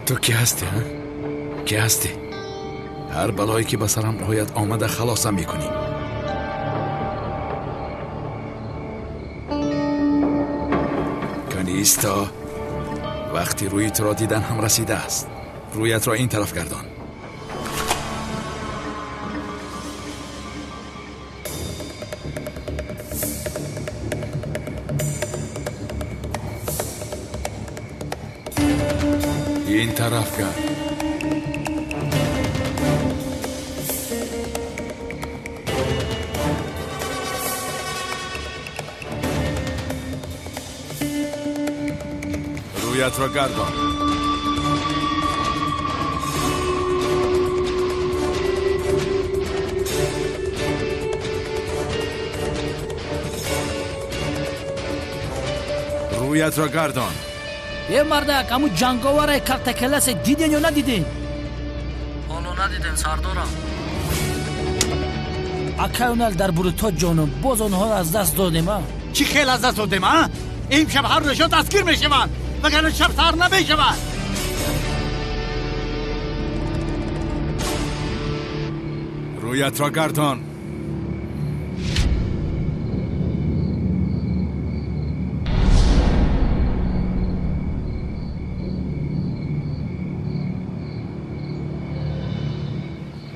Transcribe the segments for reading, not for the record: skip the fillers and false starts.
Ту кӣ ҳастӣ, ҳа? Кӣ ҳастӣ? Ҳар балое ки ба сарам ояд, омада халосам мекунӣ. Канисто, вақти рӯи туро дидан ҳам расидааст. Рӯятро ин тараф гардон. Ин тараф гард. Рӯятро гардон. Рӯятро гардон. Е мардак, ҳамун ҷанговаре калтакаласе диден ё надиден? Ҳоло надидем, сардорам. Акай Унал дар Буруто ҷонум, боз онҳоро аз даст додем, а? Чӣ хел аз даст додем, а? Имшаб ҳар душон дастгир мешаванд, вагарна шаб саҳар намешавад. Рӯятро гардон.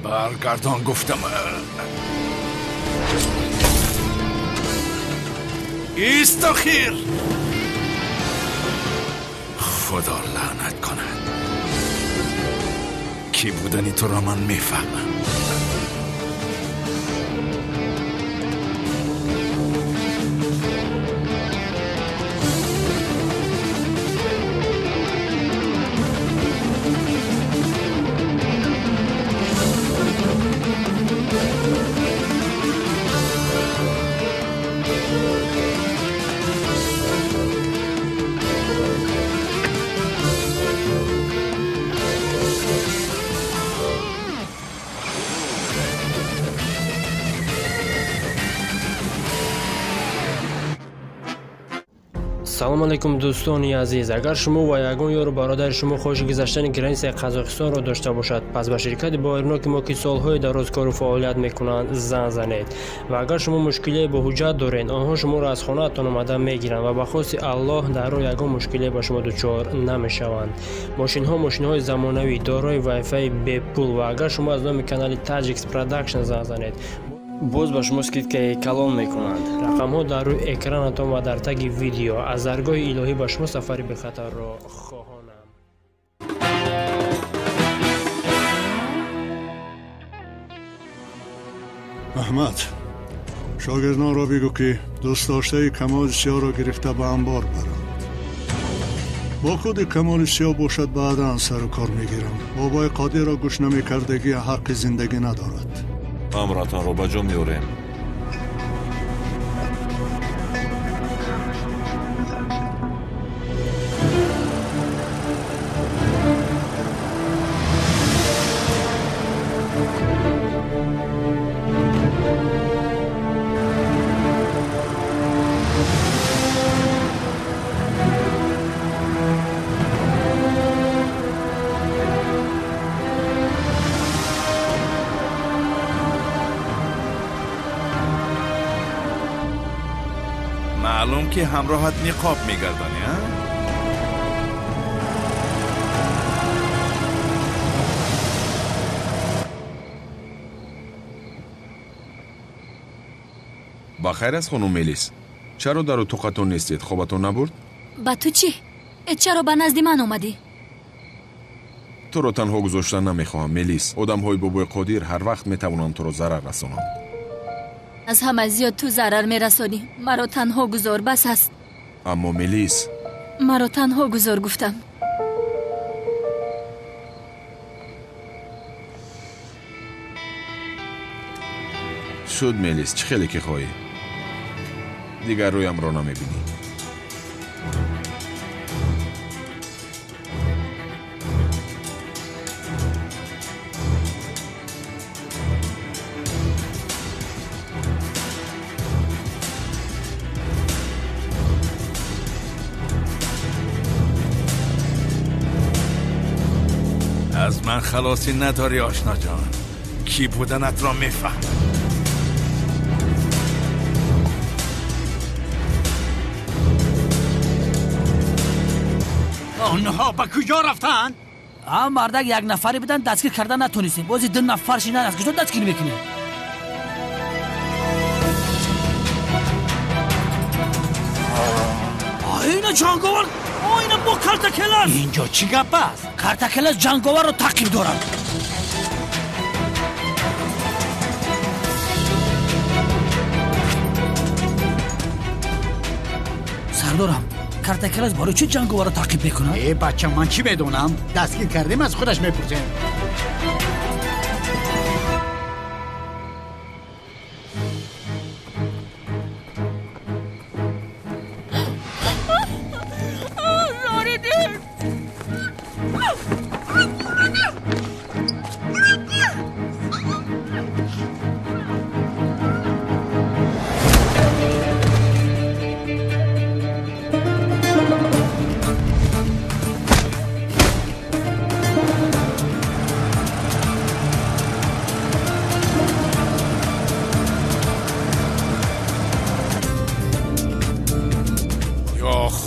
Баргардон гуфтам. Истохир! Худо лаънат кунад. Кӣ будани туро ман мефаҳмам. Салом алейкум, дӯстони азиз. Агар шумо ва ягон ёру бародари шумо хоҳиши гузаштани границаи Қазоқистонро дошта бошад, пас ба ширкати боваринок мо, ки солҳои дароз кору фаъолият мекунанд, занг занед. Ва агар шумо мушкилие бо ҳуҷҷат доред, онҳо шуморо аз хонаатон омада мегиранд ва ба хости Аллоҳ дар роҳ ягон мушкилие ба шумо дучор намешаванд. Мошинҳо мошинҳои замонавӣ, дорои вайфаи бепул, ва агар шумо аз номи канали Таҷикс Продакшн занг занед, боз ба шумо скидкаи калон мекунанд. Рақамҳо дар рӯи экранатон ва дар таги видео. Аз даргоҳи илоҳӣ ба шумо сафари бехатарро хоҳонам. Аҳмад, шогирдонро бигӯ, ки дӯстдоштаи Камоли Сиёҳро гирифта ба анбор баранд. Бо худи Камоли Сиёҳ бошад, баъдан сару кор мегирам. Бобои Қодирро гӯш намекардагӣ ҳаққи зиндагӣ надорад. Амратонро ба ҷо меорем. Маълум ки ҳамроҳат ниқоб мегардонӣ, а? Ба хайр аст, хонум Мелис? Чаро дар утоқатон нестед? Хобатон набурд? Ба ту чӣ? Чаро ба назди ман омадӣ? Туро танҳо гузоштан намехоҳам, Мелис. Одамҳои бобои Қодир ҳар вақт метавонанд туро зарар расонанд. Аз ҳама зиёд ту зарар мерасонӣ. Маро танҳо гузор, бас аст. Аммо Мелис, маро танҳо гузор гуфтам. Шуд, Мелис, чӣ хеле ки хоҳӣ. Дигар рӯямро намебинӣ. Аз ман халосӣ надорӣ, ошно ҷон. Кӣ буданатро мефаҳмам. Онҳо ба куҷо рафтанд? А мардак як нафаре буданд, дастгир карда натонистем. Бози ду нафар шидан, аз куҷо дастгир мекунем? Ина ҷанговар, ина бо картакелас. Инҷо чӣ гап аст? Картакелас ҷанговарро таъқиб дорад. Сардорам, картакелас барои чӣ ҷанговарро таъқиб мекунад? Э бача, ман чӣ медонам? Дастгир кардем, аз худаш мепурсем.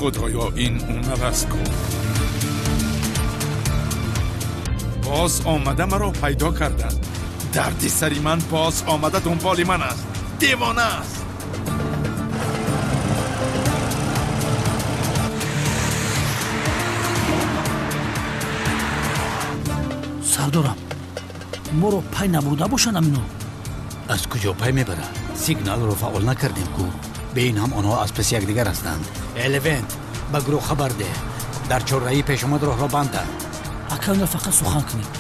Худоё, ин умар аст ку. Боз омада маро пайдо карданд. Дарди сари ман боз омада дунболи ман аст. Девона аст. Сардорам, моро пай набурда бошанд амино? Аз куҷо пай мебаранд? Сигналро фаъол накардем ку. Бе ин ҳам онҳо аз паси якдигар ҳастанд. Элевент, ба гурӯҳ хабар деҳ. Дар чорраҳӣ пешомад роҳро банданд. Ака, инро фақат сухан кунед.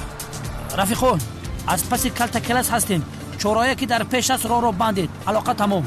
Рафиқон, аз паси калтакелас ҳастем. Чорраҳе ки дар пеш аст, роҳро бандед. Алоқа тамом.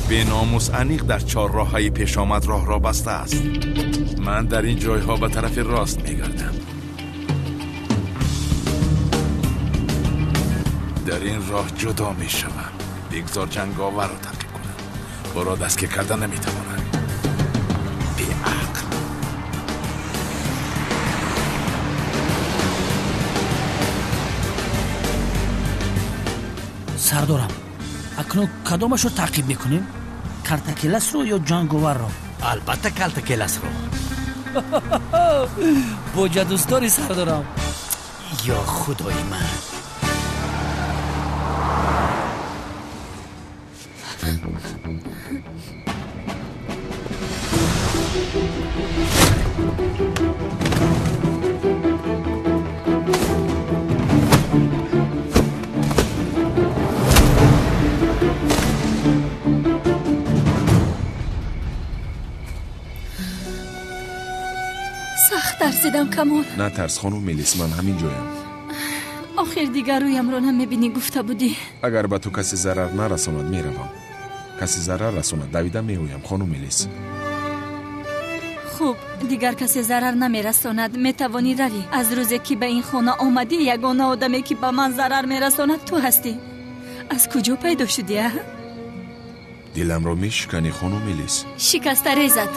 беномус аниқ дар чорроҳҳои пешомад роҳро баста аст. Ман дар ин ҷойҳо ба тарафи рост мегардам. Дар ин роҳ ҷудо мешавам. Бигзор ҷанговарро таъқиб кунам. Ӯро дастгир карда наметавонам. Беақл. Сардорам, акнун кадомашро таъқиб мекунем? Картакеласро ё ҷанговарро? Албатта калтакеласро. Боҷа дӯстдори сардорам. Ё худои ман! Сахт тарсидам, Камол. Натарс, хонум Мелис, ман ҳамин ҷоям. Охир дигар рӯямро намебинӣ гуфта будӣ. Агар ба ту касе зарар нарасонад, меравам. Касе зарар расонад, давида меоям, хонум Мелис. Хуб, дигар касе зарар намерасонад, метавонӣ равӣ. Аз рӯзе ки ба ин хона омадӣ, ягона одаме ки ба ман зарар мерасонад ту ҳастӣ. Аз куҷо пайдо шудӣ, а? Диламро мешиканӣ, хонум Мелис. Шикаста резад.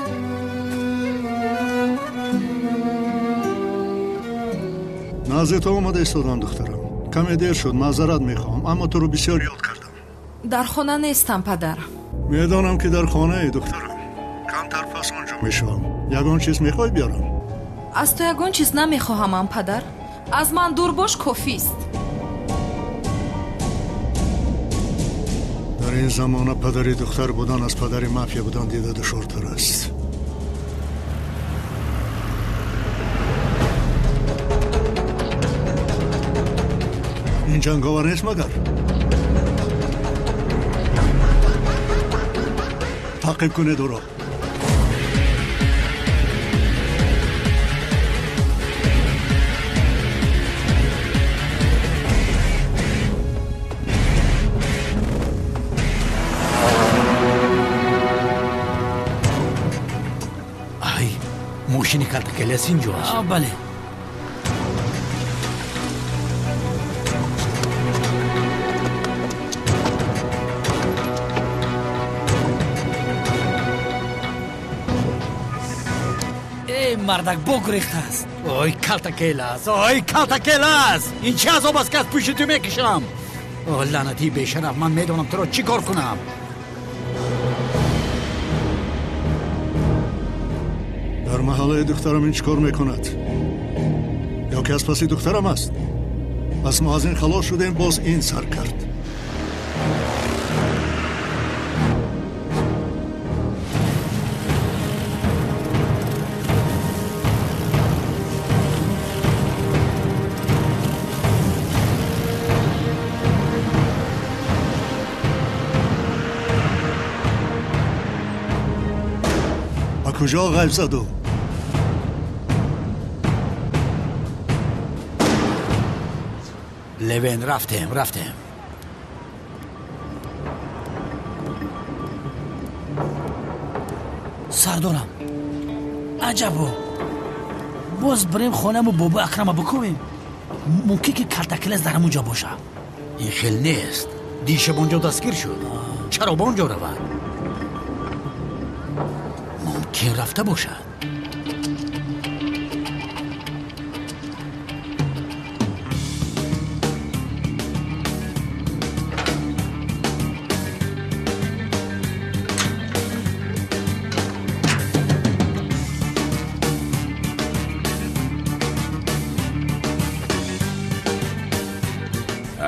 Назди ту омада истодам, духтарам. Каме дер шуд, маъзарат мехоҳам, аммо туро бисёр ёд кардам. Дар хона нестам, падар. Медонам ки дар хонаи, духтарам. Камтар пас он ҷо мешавам. Ягон чиз мехоҳӣ биёрам? Аз ту ягон чиз намехоҳамам, падар. Аз ман дур бош, кофист. Дар ин замона падари духтар будан аз падари мафия будан дида душвортар аст. Ин ҷанговар нест магар? Таъқиб кунед ӯро. Мошини Калтакелас инҷо аст. Бале. Эй, мардак богурехтааст. Ой, Калтакелас, ой, Калтакелас! Ин чӣ азоб аст, ки аз пушти ту мекашам? О, лаънатии бешараф, ман медонам туро чӣ кор кунам. Дар маҳаллаи духтарам ин чӣ кор мекунад? Ё ки аз паси духтарам аст? Пас мо аз ин халос шудем, боз ин сар кард. Ба куҷо ғайб заду? Левен, рафтем, рафтем. Сардорам, аҷабо, боз бирем хонаму бобо Акрама бикӯбем. Мумкин ки Калтакелас дар ҳамун ҷо бошад. Ин хел нест. Дишаб онҷо дастгир шуд. Чаро ба он ҷо равад? Мумкин рафта бошад.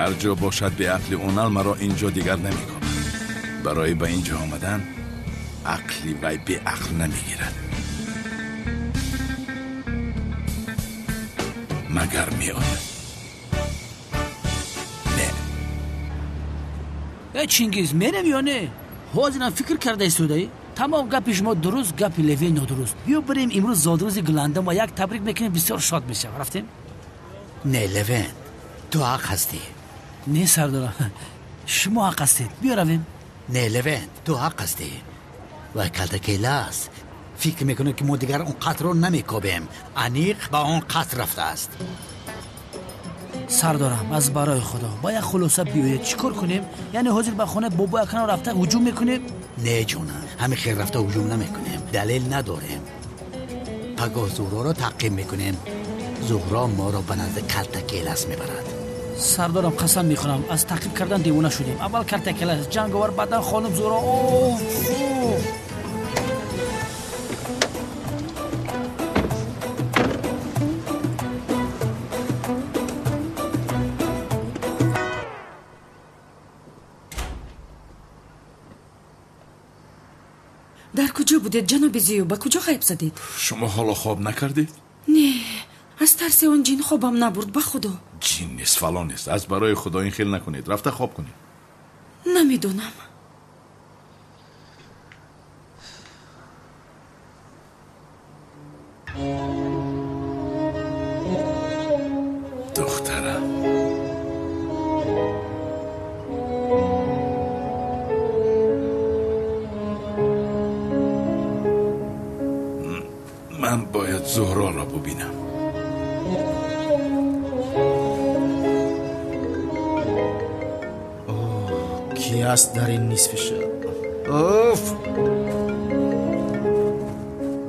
Ҳар ҷо бошад, беақли онал маро инҷо дигар намекунад. Барои ба инҷо омадан ақли вай беақл намегирад. Магар меояд? Не. Э, Чингиз, мерем ё не? Ҳозирам фикр карда истодаӣ? Тамом гапи шумо дуруст, гапи Левен нодуруст. Биё бирем имрӯз зодрӯзи Гуландам ва як табрик мекунем, бисёр шод мешавам. Рафтем? Не, Левен, ту ҳақ ҳастӣ. Не, сардорам, шумо ҳақ ҳастед. Биё равем. Не, Левен, ту ҳақ ҳастӣ. Вай Калтакелас фикр мекунад, ки мо дигар он қатрро намекобем. Аниқ ба он қатр рафтааст. Сардорам, аз барои Худо ба як хулоса биёед. Чӣ кор кунем? Яъне ҳозир ба хонаи бобои Акрам рафта ҳуҷум мекунем? Не, ҷонам, ҳамин хел рафта ҳуҷум намекунем. Далел надорем. Пагоҳ Зуҳроро таъқиб мекунем. Зуҳро моро ба назди Калтакелас мебарад. Сардорам, қасам мехӯрам, аз таъқиб кардан девона шудем. Аввал Калтакелас, ҷанговар, баъдан хонум Зуҳро. Оф! Дар куҷо будед, ҷаноби Зиё? Ба куҷо ғайб задед? Шумо ҳоло хоб накардед? Не, аз тарси он ҷин хобам набурд, ба Худо. Ҷин нест, фалон нест. Аз барои Худо ин хел накунед. Рафта хоб кунед. Намедонам. Духтарам, ман бояд Зуҳроро бубинам. Ки аст дар ин нисфи шаб? Уф!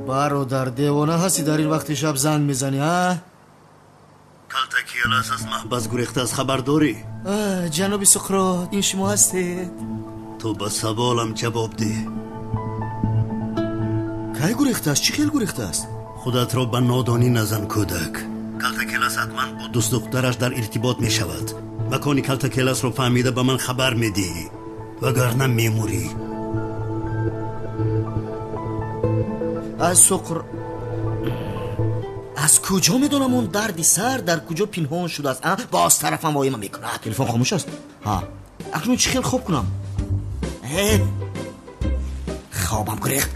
Бародар, девона ҳастӣ, дар ин вақти шаб занг мезанӣ, ҳа? Калтакелас аз маҳбас гурехтааст, хабар дорӣ? Ҷаноби Суқрот, ин шумо ҳастед? Ту ба саволам ҷавоб деҳ. Кай гурехтааст? Чӣ хел гурехтааст? Худатро ба нодонӣ назан, кӯдак. Калтакелас ҳатман бо дӯстдухтараш дар иртибот мешавад. Макони Калтакеласро фаҳмида ба ман хабар медиҳӣ, вагарна мемурӣ. Аз Суқр, аз куҷо медонам он дарди сар дар куҷо пинҳон шудааст? Боз тарафам воима мекунад. Телефон хомӯш аст. Ҳа, акнун чӣ хел хоб кунам? Хобам гурехт.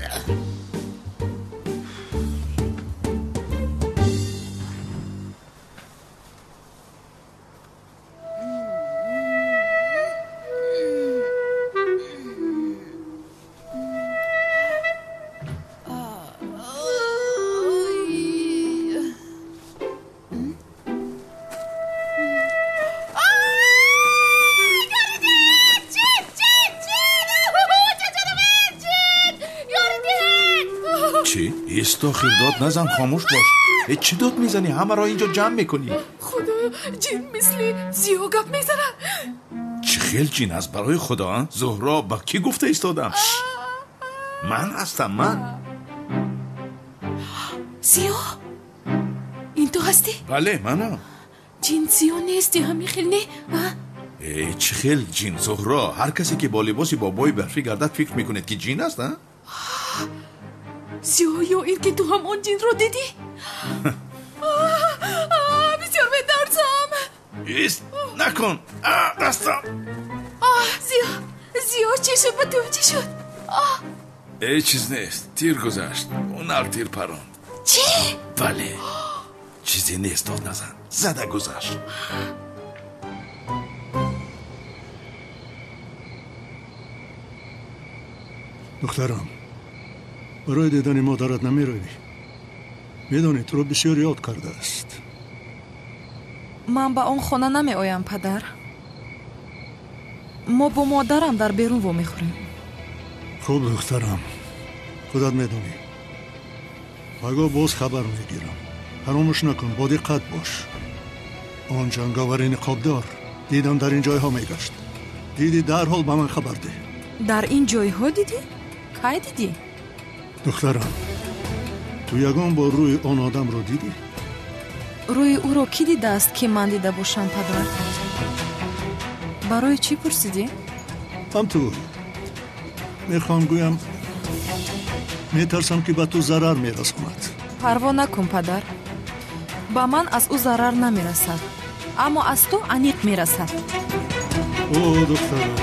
Ист, охир, дод назан, хомӯш бош. Э, чӣ дод мезанӣ? Ҳамаро инҷо ҷамъ мекунӣ. Худоё, ҷин мисли Зиё гап мезанад. Чӣ хел ҷин аст, барои худо? Зуҳро, ба кӣ гуфта истодам? Ман ҳастам, ман. Зиё, ин ту ҳастӣ? Бале, манам. Ҷин Зиё нести, ҳамин хел не? Э, чӣ хел ҷин, Зуҳро? Ҳар касе ки бо либоси бобои барфӣ гардад, фикр мекунед ки ҷин аст, а? Зиё, ё ин ки ту ҳам он ҷинро дидӣ? Бисёр метарсам. Ист, накун. Дастам. Зиё, Зиё, чӣ шуд? Ба ту чӣ шуд? Ҳеҷ чиз нест, тир гузашт, ҳунар тир паронд. Чӣ? Бале, чизе нест, дод назан, зада гузашт. Духтарам, барои дидани модарат намеравӣ? Медонӣ, туро бисёр ёд кардааст. Ман ба он хона намеоям, падар. Мо бо модарам дар берун вомехӯрем. Хуб, духтарам, худат медонӣ. Пагоҳ боз хабар мегирам. Фаромӯш накун, бо диққат бош. Он ҷанговари ниқобдор дидам дар ин ҷойҳо мегашт. Дидӣ, дарҳол ба ман хабар деҳ. Дар ин ҷойҳо дидӣ? Кай дидӣ? Духтарам, ту ягон бор рӯи он одамро дидӣ? Рӯи ӯро кӣ дидааст, ки ман дида бошам, падар? Барои чӣ пурсидӣ? Ҳам ту. Мехоҳам гӯям, метарсам, ки ба ту зарар мерасонад. Парво накун, падар. Ба ман аз ӯ зарар намерасад, аммо аз ту аниқ мерасад. О, духтарам.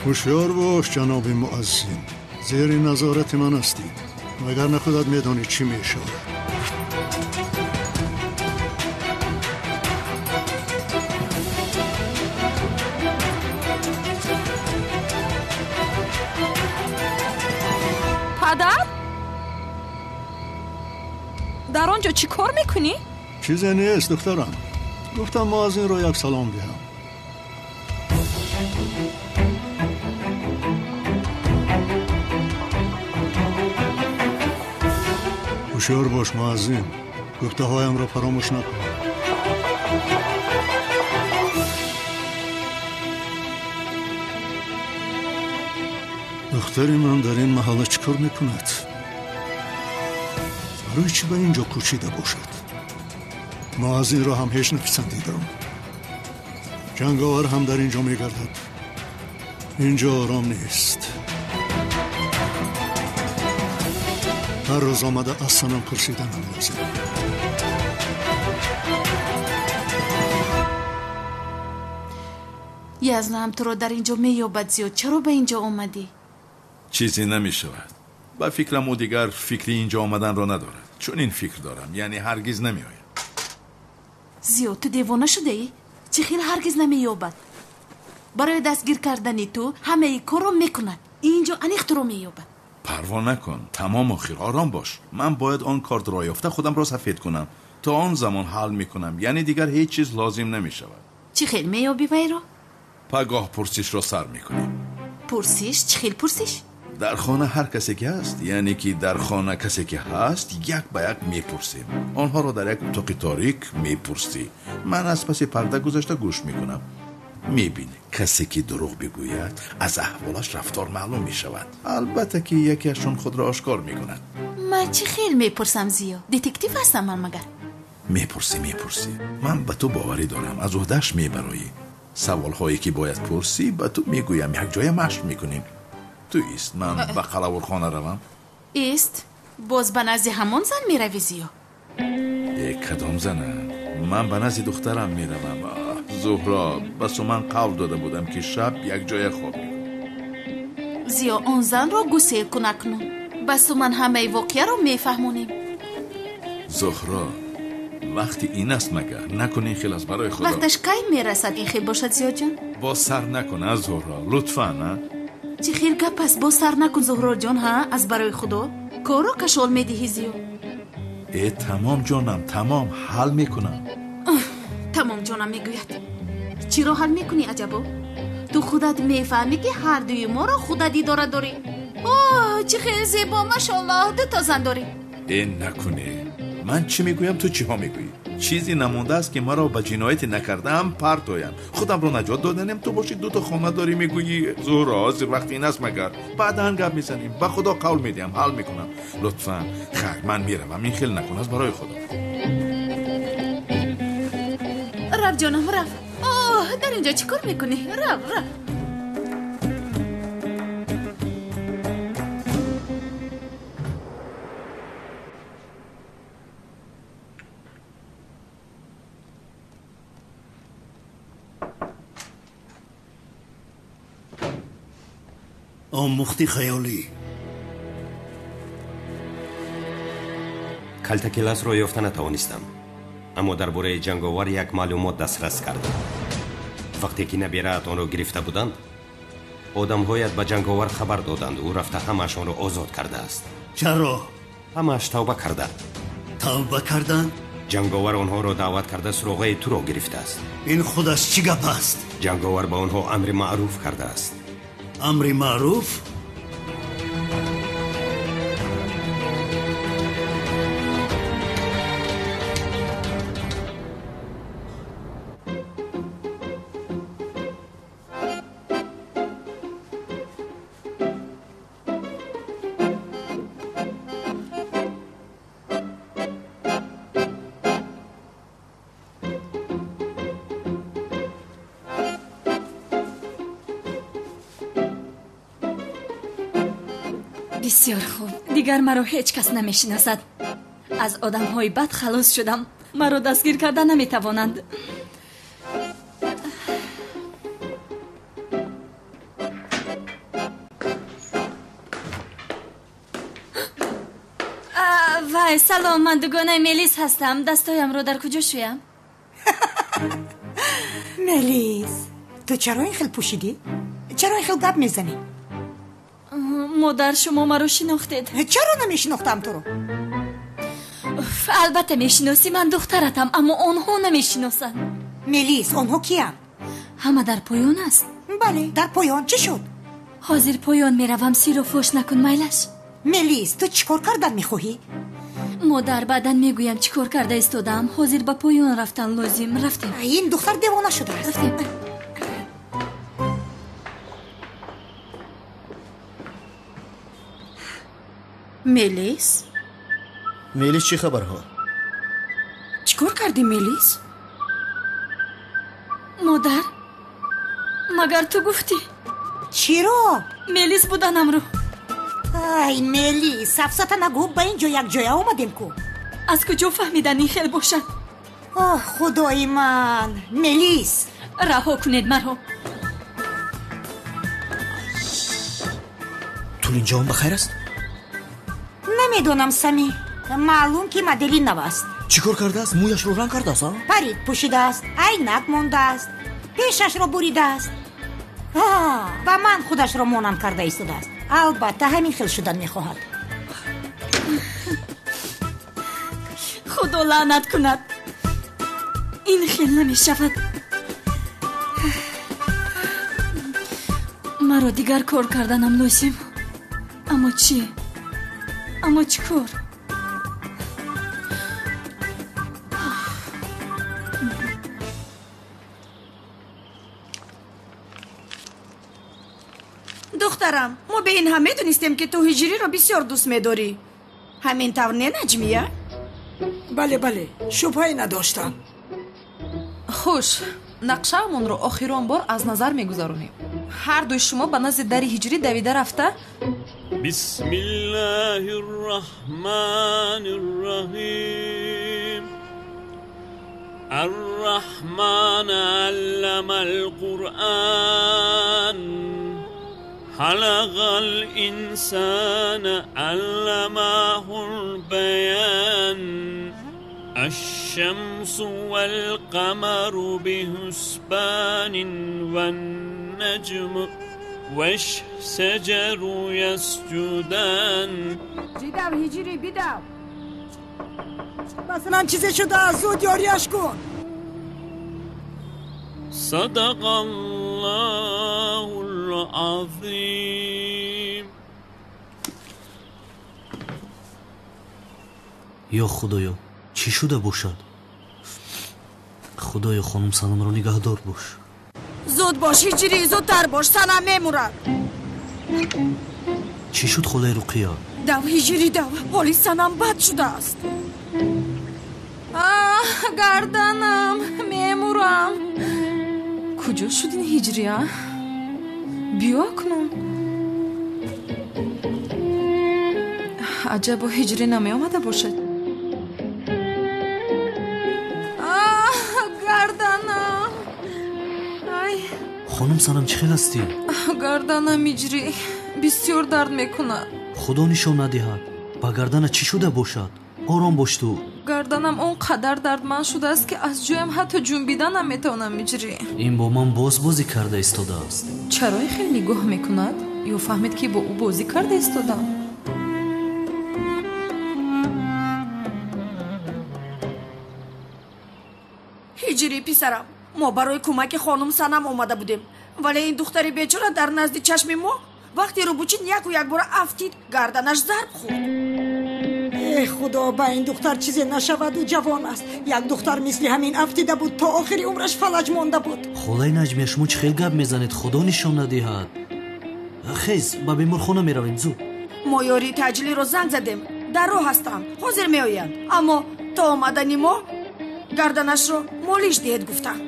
Ҳушёр бош, ҷаноби муаззин. Зери назорати ман ҳастӣ, вагарна худат медонӣ чӣ мешавад. Падар, дар он ҷо чӣ кор мекунӣ? Чизе нест, духтарам. Гуфтам муаззинро як салом диҳам. Ҳушёр бош, муаззин. Гуфтаҳоямро фаромӯш накун. Духтари ман дар ин маҳалла чӣ кор мекунад? Барои чӣ ба ин ҷо кӯчида бошад? Муаззинро ҳам ҳеҷ написандидам. Ҷанговар ҳам дар ин ҷо мегардад. Ин ҷо ором нест. Ҳар рӯз омада аз санам пурсиданам лозим. Язнам туро дар ин ҷо меёбад, Зиё. Чаро ба ин ҷо омадӣ? Чизе намешавад. Ба фикрам, ӯ дигар фикри ин ҷо омаданро надорад. Чунин фикр дорам, яъне ҳаргиз намеояд. Зиё, ту девона шудаӣ? Чӣ хел ҳаргиз намеёбад? Барои дастгир кардани ту ҳамаи корро мекунад. Ин ҷо аниқ туро меёбад. Парво накун, тамом, охир, ором бош. Ман бояд он картро ёфта худамро сафед кунам. То он замон ҳал мекунам, яъне дигар ҳеҷ чиз лозим намешавад. Чӣ хел меёбӣ вайро? Пагоҳ пурсишро сар мекунем. Пурсиш? Чӣ хел пурсиш? Дар хона ҳар касе ки ҳаст, яъне ки дар хона касе ки ҳаст, як ба як мепурсем. Онҳоро дар як утоқи торик мепурсӣ. Ман аз паси парда гузашта гӯш мекунам. Мебинӣ, касе ки дурӯғ бигӯяд, аз аҳволаш рафтор маълум мешавад. Албатта ки якеашон худро ошкор мекунад. Ман чӣ хел мепурсам, Зиё? Детектив ҳастам ман магар? Мепурсӣ, мепурсӣ. Ман ба ту боварӣ дорам, аз уҳдааш мебароӣ. Саволҳое ки бояд пурсӣ, ба ту мегӯям, якҷоя машқ мекунем. Ту ист, ман ба қалавурхона равам. Ист, боз ба назди ҳамон зан меравӣ, Зиё? Э, кадом зана? Ман ба назди духтарам меравам. Зуҳро, ба Суман қавл дода будам, ки шаб якҷоя хобем. Зиё, он занро гусел кун акнун. Ба Суман ҳамаи воқеаро мефаҳмонем. Зуҳро, вақти ин аст магар? Накун ин хел аст, барои худо. Вақташ кай мерасад ин хел бошад, Зиёҷон? Боз сар накун, а, Зуҳро, лутфан, а? Чӣ хел гап аст? Боз сар накун, Зуҳроҷон, ҳа? Аз барои Худо корро кашол медиҳӣ, Зиё. Э, тамом ҷонам, тамом, ҳал мекунам. Тамом ҷонам мегӯяд. Чиро ҳал мекунӣ, аҷабо? Ту худат мефаҳмӣ, ки ҳардуи моро худат идора дорӣ. О, чӣ хел зебо, машоллоҳ, дуто зан дорӣ. Э, накунӣ. Ман чӣ мегӯям, ту чиҳо мегӯӣ? Чизе намондааст, ки маро ба ҷинояте накардаам партоянд. Худамро наҷот доданем, ту бошӣ дуто хона дорӣ, мегӯӣ. Зуҳро, ҳозир вақти ин аст магар? Баъдан гап мезанем. Ба Худо қавл медиҳам, ҳал мекунам. Лутфан, хайр, ман меравам. Ин хел накун, аз барои Худо. Рав ҷонам, рав. Оҳ, дар инҷо чӣ кор мекунӣ? Рав, рав. Омӯхти хаёлӣ. Калтакеласро ёфта натавонистам, аммо дар бораи ҷанговар як маълумот дастрас кардам. Вақте ки набираат онро гирифта буданд, одамҳоят ба ҷанговар хабар доданд, ӯ рафта ҳамаашонро озод кардааст. Чаро? Ҳамааш тавба карданд. Тавба карданд? Ҷанговар онҳоро даъват карда суроғаи туро гирифтааст. Ин худаш чӣ гап аст? Ҷанговар ба онҳо амри маъруф кардааст. Амри маъруф? Бисёр хуб. Дигар маро ҳеҷ кас намешиносад. Аз одамҳои бад халос шудам. Маро дастгир карда наметавонанд. Вай, салом, ман дугонаи Мелис ҳастам. Дастҳоямро дар куҷо шӯям? Мелис, ту чаро ин хел пӯшидӣ? Чаро ин хел гап мезанӣ? Модар, шумо маро шинохтед. Чаро намешинохтам туро? Албатта мешиносӣ, ман духтаратам, аммо онҳо намешиносанд. Мелис, онҳо киянд? Ҳама дар поён аст. Бале, дар поён. Чӣ шуд? Ҳозир поён меравам, сирро фош накун, майлаш. Мелис, ту чӣ кор кардан мехоҳӣ? Модар, баъдан мегӯям чӣ кор карда истодаам. Ҳозир ба поён рафтан лозим. Рафтем. Ин духтар девона шудааст. Рафтем. Мелис? Мелис, чӣ хабарҳо? Чӣ кор кардӣ, Мелис? Модар, магар ту гуфтӣ? Чиро? Мелис буданамро. Ай, Мелис, сафсата нагӯ, ба ин ҷо якҷоя омадем ку. Аз куҷо фаҳмидан ин хел бошад? Оҳ, худои ман! Мелис! Раҳо кунед маро. Тулинҷон ба хайр аст? Намедонам, Сами. Маълум, ки модели нав аст. Чӣ кор кардааст? Мӯяшро ранг кардааст, а? Парик пӯшидааст, айнак мондааст, пешашро буридааст. Ба ман худашро монанд карда истодааст. Албатта, ҳамин хел шудан мехоҳад. Худо лаънат кунад. Ин хел намешавад. Маро дигар кор карданам лозим. Аммо чӣ? Аммо чӣ кор? Духтарам, мо бе ин ҳам медонистем, ки ту ҳиҷриро бисёр дӯст медорӣ. Ҳамин тавр не, Наҷмия? Бале, бале, шубҳае надоштам. Хуш, нақшаамонро охирон бор аз назар мегузаронем. Ҳардуи шумо ба назди дари ҳиҷрӣ давида рафта. Бисмиллаҳи рраҳмани рраҳим. Арраҳман аллама алқуръан. Халақал инсана алламахул баян. Аш-шамсу вал-қамару биҳусбанин ван-наҷму. والشجر يسجدان. Бидав, Ҳиҷрӣ, бидав. Масалан, чизе шудааст, зуд ёрияш кун. صدق الله العظيم. Ё Худоё, чӣ шуда бошад? Худоё, хонум Санамро нигаҳдор бош. Зуд бош, Ҳиҷрӣ, зудтар бош, Санам мемурад. Чӣ шуд, холаи Руқия? Дав, Ҳиҷрӣ, дав, ҳоли Санам бад шудааст. Аҳ, гарданам, мемурам. Куҷо шуд ин Ҳиҷрӣ, а? Биё акнун. Аҷабо, Ҳиҷрӣ намеомада бошад. Аҳ, гарданам. Ай. Хонум Санам, чӣ хел ҳастӣ? Гарданам, Ҳиҷрӣ, бисёр дард мекунад. Худо нишон надиҳад, ба гарданат чӣ шуда бошад? Ором бош ту. Гарданам он қадар дардманд шудааст, ки аз ҷоям ҳатто ҷунбида наметавонам, Ҳиҷрӣ. Ин бо ман боз бозӣ карда истодааст. Чаро ин хел нигоҳ мекунад? Ё фаҳмид, ки бо ӯ бозӣ карда истодам? Ҳиҷрӣ, писарам, мо барои кӯмаки хонум Санам омада будем, вале ин духтари бечора дар назди чашми мо вақти рӯбучин яку якбора афтид, гарданаш зарб хӯрд. Э Худо, ба ин духтар чизе нашавад, ӯ ҷавон аст. Як духтар мисли ҳамин афтида буд, то охири умраш фалаҷ монда буд. Холаи Наҷмия, шумо чӣ хел гап мезанед? Худо нишон надиҳад. Хез, ба беморхона меравем, зуд. Мо ёрии таъҷилиро занг задем, дар роҳ ҳастанд, ҳозир меоянд, аммо то омадани мо гарданашро молиш диҳед гуфтанд.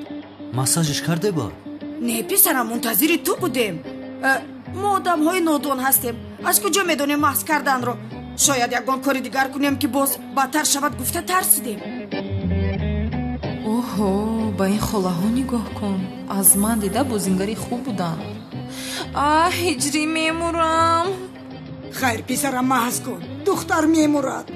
Массажаш карде ба? Не, писарам, мунтазири ту будем. Мо одамҳои нодон ҳастем, аз куҷо медонем маҳз карданро? Шояд ягон кори дигар кунем, ки боз бадтар шавад гуфта тарсидем. Оҳо, ба ин холаҳо нигоҳ кун, аз ман дида бозингари хуб буданд. Аҳ, Ҳиҷрӣ, мемурам. Хайр, писарам, маҳз кун, духтар мемурад.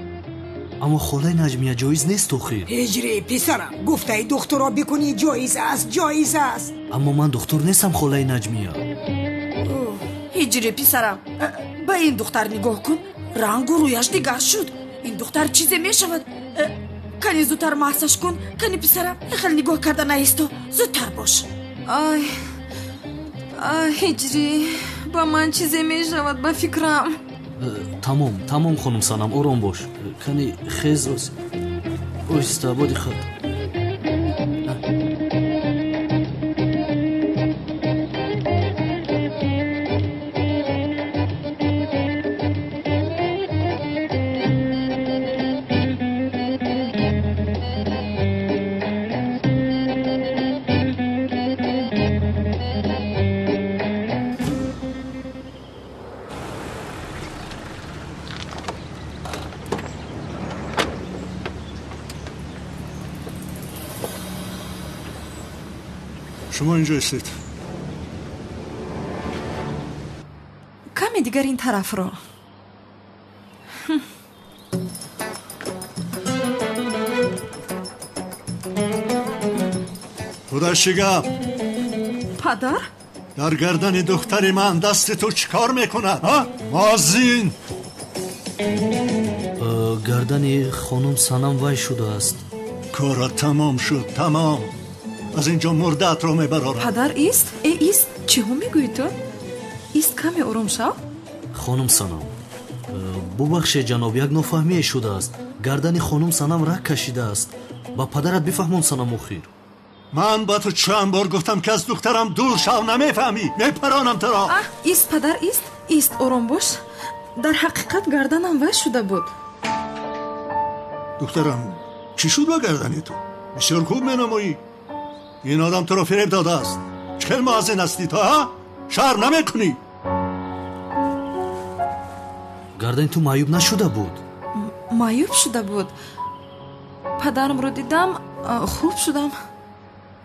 Аммо холаи Наҷмия, ҷоиз нест охир. Ҳиҷрӣ, писарам, гуфтаи духтурро бикунӣ, ҷоиз аст, ҷоиз аст. Аммо ман духтур нестам, холаи Наҷмия. Ҳиҷрӣ, писарам, ба ин духтар нигоҳ кун, рангу рӯяш дигар шуд. Ин духтар чизе мешавад. Кани зудтар маҳсаш кун, кани писарам, хел нигоҳ карда наисто, зудтар бош. Ай, ай, Ҳиҷрӣ, ба ман чизе мешавад, ба фикрам. Тамом, тамом, хонум Санам, ором бош. Кани хез, оҳиста, бо диққат. Шумо инҷо истед. Каме дигар ин тарафро. Худаш чӣ гап? Падар? Дар гардани духтари ман дасти ту чӣ кор мекунад, а? Муаззин! Гардани хонум Санам вай шудааст. Корат тамом шуд, тамом. Аз инҷо мурдаатро мебарорам. Падар, ист, э ист, чиҳо мегӯӣ ту? Ист, каме ором шав. Хонум Санам, бубахшед ҷаноб, як нофаҳмие шудааст. Гардани хонум Санам раг кашидааст. Ба падарат бифаҳмон, Санам, охир. Ман ба ту чанд бор гуфтам, ки аз духтарам дур шав, намефаҳмӣ? Мепаронам туро. Аҳ, ист, падар, ист, ист, ором бош. Дар ҳақиқат гарданам вай шуда буд. Духтарам, чӣ шуд ба гардани ту? Бисёр хуб менамоӣ. Ин одам туро фиреб додааст. Чӣ хел муаззин ҳастӣ ту, а? Шарм намекунӣ? Гардани ту маъюб нашуда буд? Маъюб шуда буд. Падарамро дидам, хуб шудам.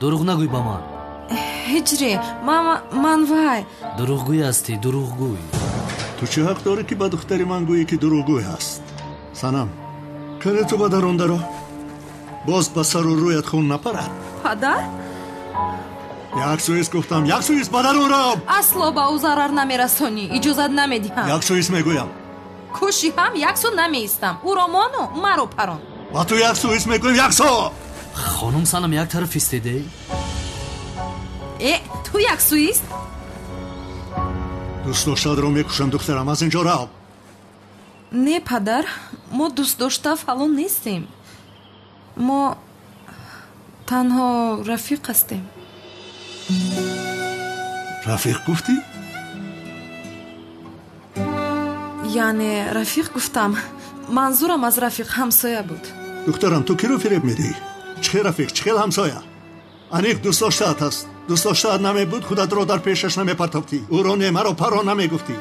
Дурӯғ нагӯй ба ман. Ҳиҷрӣ, ман вай. Дурӯғгӯй ҳастӣ, дурӯғгӯй. Ту чӣ ҳақ дорӣ, ки ба духтари ман гӯӣ, ки дурӯғгӯй ҳаст? Санам, кане ту ба дарун даро, боз ба сару рӯят хун напарад. Падар? Як сӯист гуфтам, як сӯист, ба дарун рав. Асло ба ӯ зарар намерасонӣ, иҷозат намедиҳам. Як сӯист мегӯям. Кӯши ҳам як сӯ намеистам. Ӯро мону маро парон. Ба ту як сӯист мегӯям, як сӯ. Хонум Санам як тараф истеде. Э, ту як сӯист? Дӯстдоштаатро мекушам, духтарам, аз ин ҷо рав. Не, падар, мо дӯстдошта фалон нестем. Мо танҳо рафиқ ҳастем. Рафиқ гуфтӣ? Яъне рафиқ гуфтам. Манзурам аз рафиқ ҳамсоя буд. Духтарам, ту киро фиреб медиҳӣ? Чӣ хел рафиқ, чӣ хел ҳамсоя? Аниқ дӯстдоштаат аст. Дӯстдоштаат намебуд, худатро дар пешаш намепартофтӣ. Ӯро не, маро парон намегуфтӣ.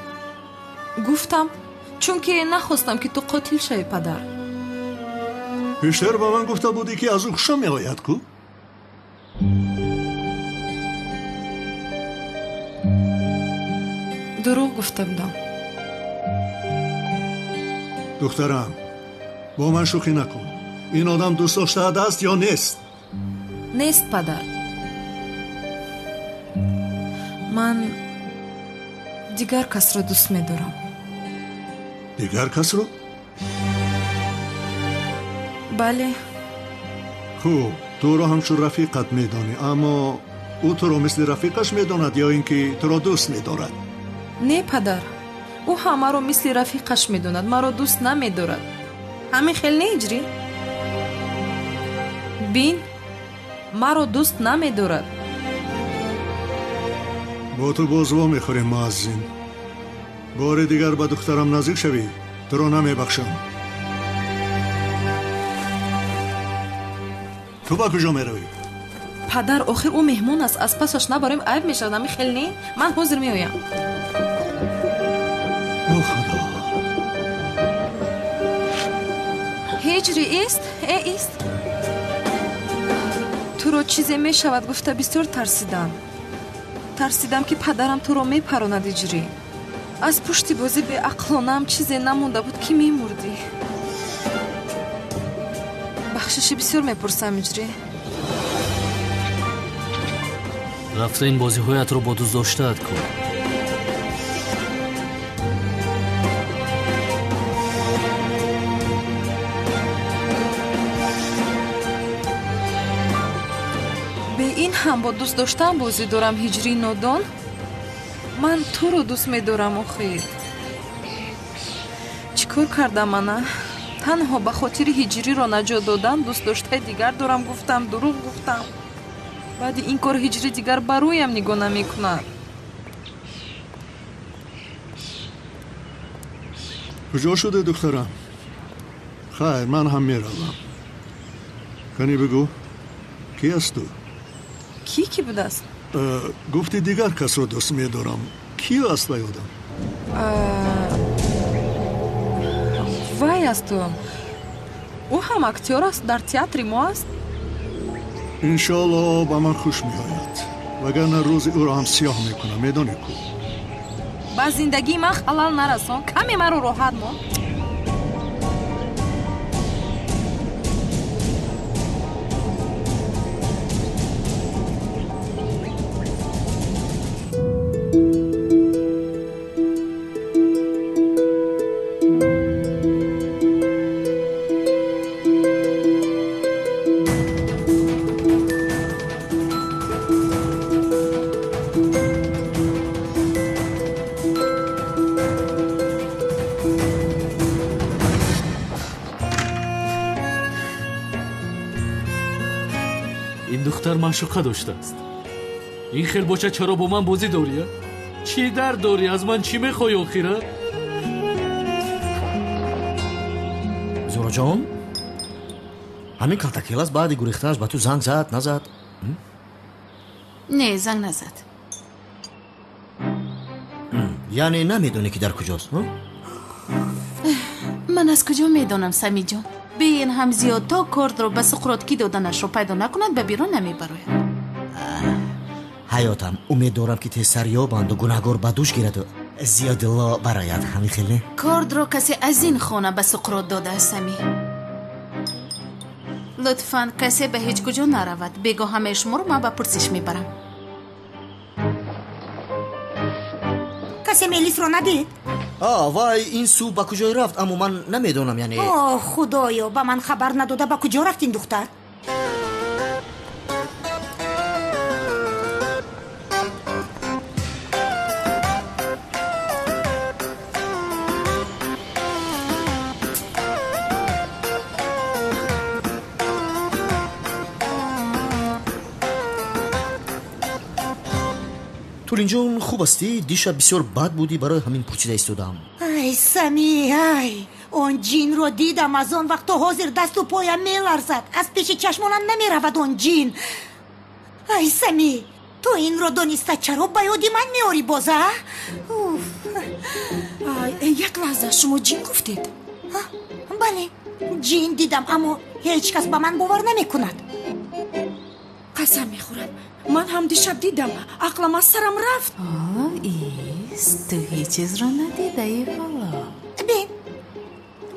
Гуфтам, чунки нахостам, ки ту қотил шавӣ, падар. Пештар ба ман гуфта будӣ, ки аз ӯ хушам меояд ку? Дурӯғ гуфта будам. Духтарам, бо ман шӯхӣ накун. Ин одам дӯстдоштаат аст ё нест? Нест, падар. Ман дигар касро дӯст медорам. Дигар касро? Бале. Хуб, туро ҳамчун рафиқат медонӣ, аммо ӯ туро мисли рафиқаш медонад ё ин ки туро дӯст медорад? Не, падар, ӯ ҳам маро мисли рафиқаш медонад, маро дӯст намедорад. Ҳамин хел не, Ҳиҷрӣ? Бин, маро дӯст намедорад. Бо ту боз вомехӯрем, муаззин. Бори дигар ба духтарам наздик шавӣ, туро намебахшам. Ту ба куҷо меравӣ? Падар, охир ӯ меҳмон аст, аз пасаш набарем айб мешавад. Ҳамин хел не? Ман ҳозир меоям. О худо! Ҳиҷрӣ, ист, э ист. Туро чизе мешавад гуфта бисёр тарсидам. Тарсидам, ки падарам туро мепаронад, Ҳиҷрӣ. Аз пушти бозӣ беақлонаам чизе намонда буд, ки мемурдӣ. Бахшиши бисёр мепурсам, Ҳиҷрӣ. Рафта ин бозиҳоятро бо дӯстдоштаат кун. Бе ин ҳам бо дӯст доштаам бозӣ дорам, Ҳиҷрии нодон. Ман туро дӯст медорам, охир. Чӣ кор кардам ана? Танҳо ба хотири Ҳиҷриро наҷот додан дӯстдоштаи дигар дорам гуфтам, дурӯғ гуфтам. Баъди ин кор Ҳиҷрӣ дигар ба рӯям нигоҳ намекунад. Куҷо шуде, духтарам? Хайр, ман ҳам меравам. Кани бигӯ, ки аст ту? Кӣ ки будааст? Гуфти дигар касро дӯст медорам. Ки аст вай одам? Вай асту. Ӯ ҳам актёр аст, дар театри мо аст. Иншоалло ба ман хуш меояд, вагарна рӯзи ӯро ҳам сиёҳ мекунам, медонӣ ку. Ба зиндагии ман халал нарасон, каме маро роҳат мон. Ин духтар маъшуқа доштааст. Ин хел бошад, чаро бо ман бозӣ дорӣ? Чӣ дард дорӣ? Аз ман чӣ мехоҳӣ охира? Зуроҷон, ҳамин калтакелас баъди гурехтанаш ба ту занг зад, назад? Не, занг назад. Яъне намедонӣ, ки дар куҷост? Ман аз куҷо медонам, Самиҷон? Бе ин ҳам зиёд то кортро ба Суқрот кӣ доданашро пайдо накунад, ба берун намебарояд. Ҳаётам, умед дорам, ки тезтар ёбанду гунаҳгор ба дӯш гираду Зиёдулло барояд. Ҳамин хел не? Кордро касе аз ин хона ба Суқрот додааст, Сами. Лутфан, касе ба ҳеҷ куҷо наравад. Бегоҳ ҳамаи шуморо ман ба пурсиш мебарам. Касе Мелисро надид? Вай ин сӯ ба куҷое рафт, аммо ман намедонам, яъне. О, худоё, ба ман хабар надода ба куҷо рафт ин духтар? Тулинҷон, хуб ҳастӣ? Дишаб бисёр бад будӣ, барои ҳамин пурсида истодаам. Ай, Сами, ай, он ҷинро дидам, аз он вақт то ҳозир дасту поям меларзад, аз пеши чашмонам намеравад он ҷин. Ай, Сами, ту инро дониста чаро ба ёди ман меорӣ боз, а? Уф. Ай, як лаҳза, шумо ҷин гуфтед? Бале, ҷин дидам, аммо ҳеҷ кас ба ман бовар намекунад. Қасам мехӯрам, ман ҳам дишаб дидам, ақлам аз сарам рафт. Ис, ту ҳеҷ чизро надидаӣ ҳоло. Бин,